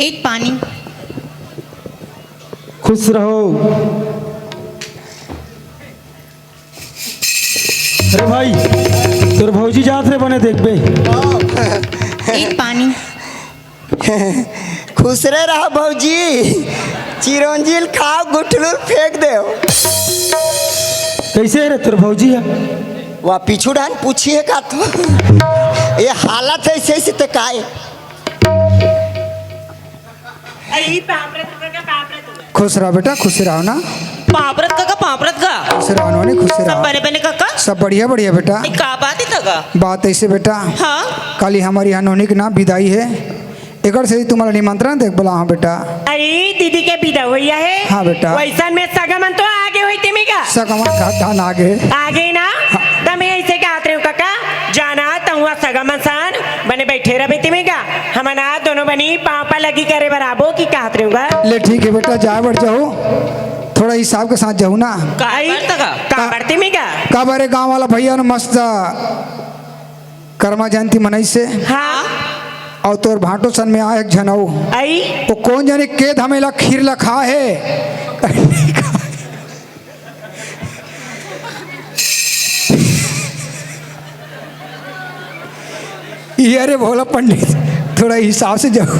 एक पानी। खुश रहो। अरे भाई, तोर भौजी जात रे, बने देखबे। एक पानी। खुसरे रहा भौजी, चिरौंजी ल खाव, गुठलू ल फेंक देव। कइसे हे रे तोर भौजी ह? वाह, पीछू डाहन पूछी हे का तू? ये हालत हे अइसे, अइसे ते काय? अरे, ई पाँव परत का, पाँव परत का। खुश रहा बेटा, खुश रहा ना। पाँव परत का, पाँव परत का। खुश रहा नोनी, खुश रहा। सब बने बने काका? सब बढ़िया बढ़िया बेटा। ए, का बात हे काका? बात अइसे बेटा, हाँ? काली हमर इहाँ नोनी के ना बिदाई हे, एकर से तुम्हारा निमंत्रण देके बोलाए हँव बेटा। अरे, दीदी के बिदा होइया हे। हाँ बेटा। वइसन में सगा मन तो आगे होही तिमी का? सगा मन का धान आगे। आगे ना? हाँ। त मैं अइसे कहत रहेंव काका, जाना तहुआ सगा मन सन बने बइठे रहबे तिमी का? हमन आ दोनों बनी पाँव पा लगी करे बर आबो कि कहत रहेंव गा। ले ठीक हे बेटा, जाए बर जाहू, थोड़ा हिसाब के साथ जाहू ना। काबर त का? काबर तिमी का? काबर रे गाँव वाला भैया न मस्त करमा जयंती मनइसे। हाँ। अउ तोर भांटो सन में आए एक झन अउ। अई? वो कोन जनी के धमेला खीर ला खा हे। ये रे भोला पंडित, थोड़ा हिसाब से जाहू।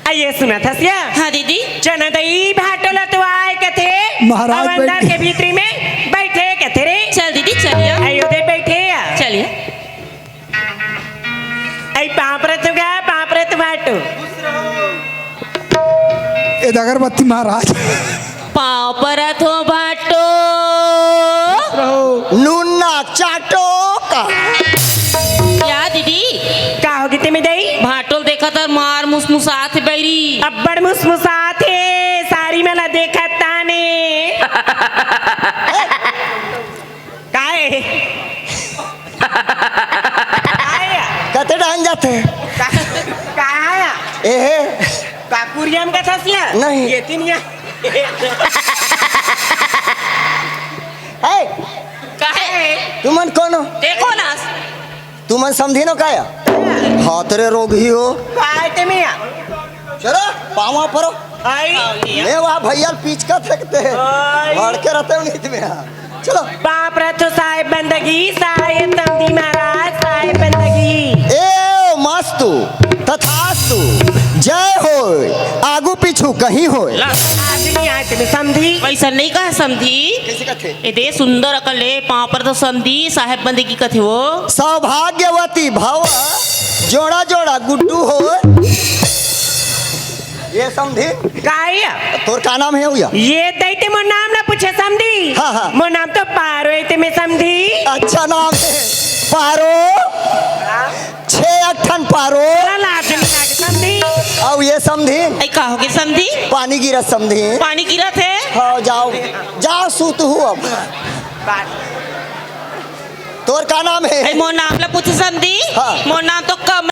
अई ये सुनत हस या? हाँ दीदी। चना दई भांटो ला तो आए कथे। महाराज अउ अंदर बैठ के भीतरी में बइठे कथे रे। चल दीदी, चलिए। अई ओदे बइठे या। चलिए। अई पाँव परत हँव गा, पाँव परत हँव भांटो। ए दे अगरबत्ती महाराज। पाँव परत हँव भांटो। नून ना चाटो का। या दीदी? का होगे तेमे दई? भांटो ल देखत हँव, मार मुसमुसात हे बइरी। अब्बड़ मुसमुसात हे, सारी मन ला देखत ताने। काय? काय? कते डाहन जाथे? का, का आया? एहे। का कुरिया म कथस या? नहीं। ये तीन या। ए, काहे? तुमन कोन हो? ते कोन हस? तुमन समधी नो का या? हाँ, तेरे रोगही हो। काय ते मिया? चलो, पाँव परो। आई। मैं वहाँ भैया पीछ का फेंकते हैं। आई। भड़के रहते हो नहीं तुम्हें यहाँ। चलो। पाँव परत हँव साहेब बंदगी, साहेब समधी महाराज, साहेब बंदगी। ए मस्तु, तथास्तु। जय होय, आगू पीछू कहीं होय। ला, आदमी आए तेमे समधी। वैसा नहीं कहा समधी। कैसे कथे? ए दे सुंदर अकल ले पाँव पर तो समधी साहेब बंदगी कथे वो। सौभाग्यवती भव, जोड़ा जोड़ा गुड्डू होय। ये समधी, काय? तोर का नाम हे भैया? ये दैते मोर नाम ना पूछे समधी। हाँ, हाँ। मोर नाम तो पारो हे तेमे समधी। अच्छा नाम हे पारो, छे अठन पारो। चला लाज नहीं लागे समधी। अउ ये समधी, ऐ का होगे समधी? पानी गिरत समधी। पानी गिरत हे। हाँ, जाओ, जाओ, सूत हूँ अब। तोर का नाम हे? ऐ मोर नाम ला पूछे समधी। हाँ। मोर नाम तो कम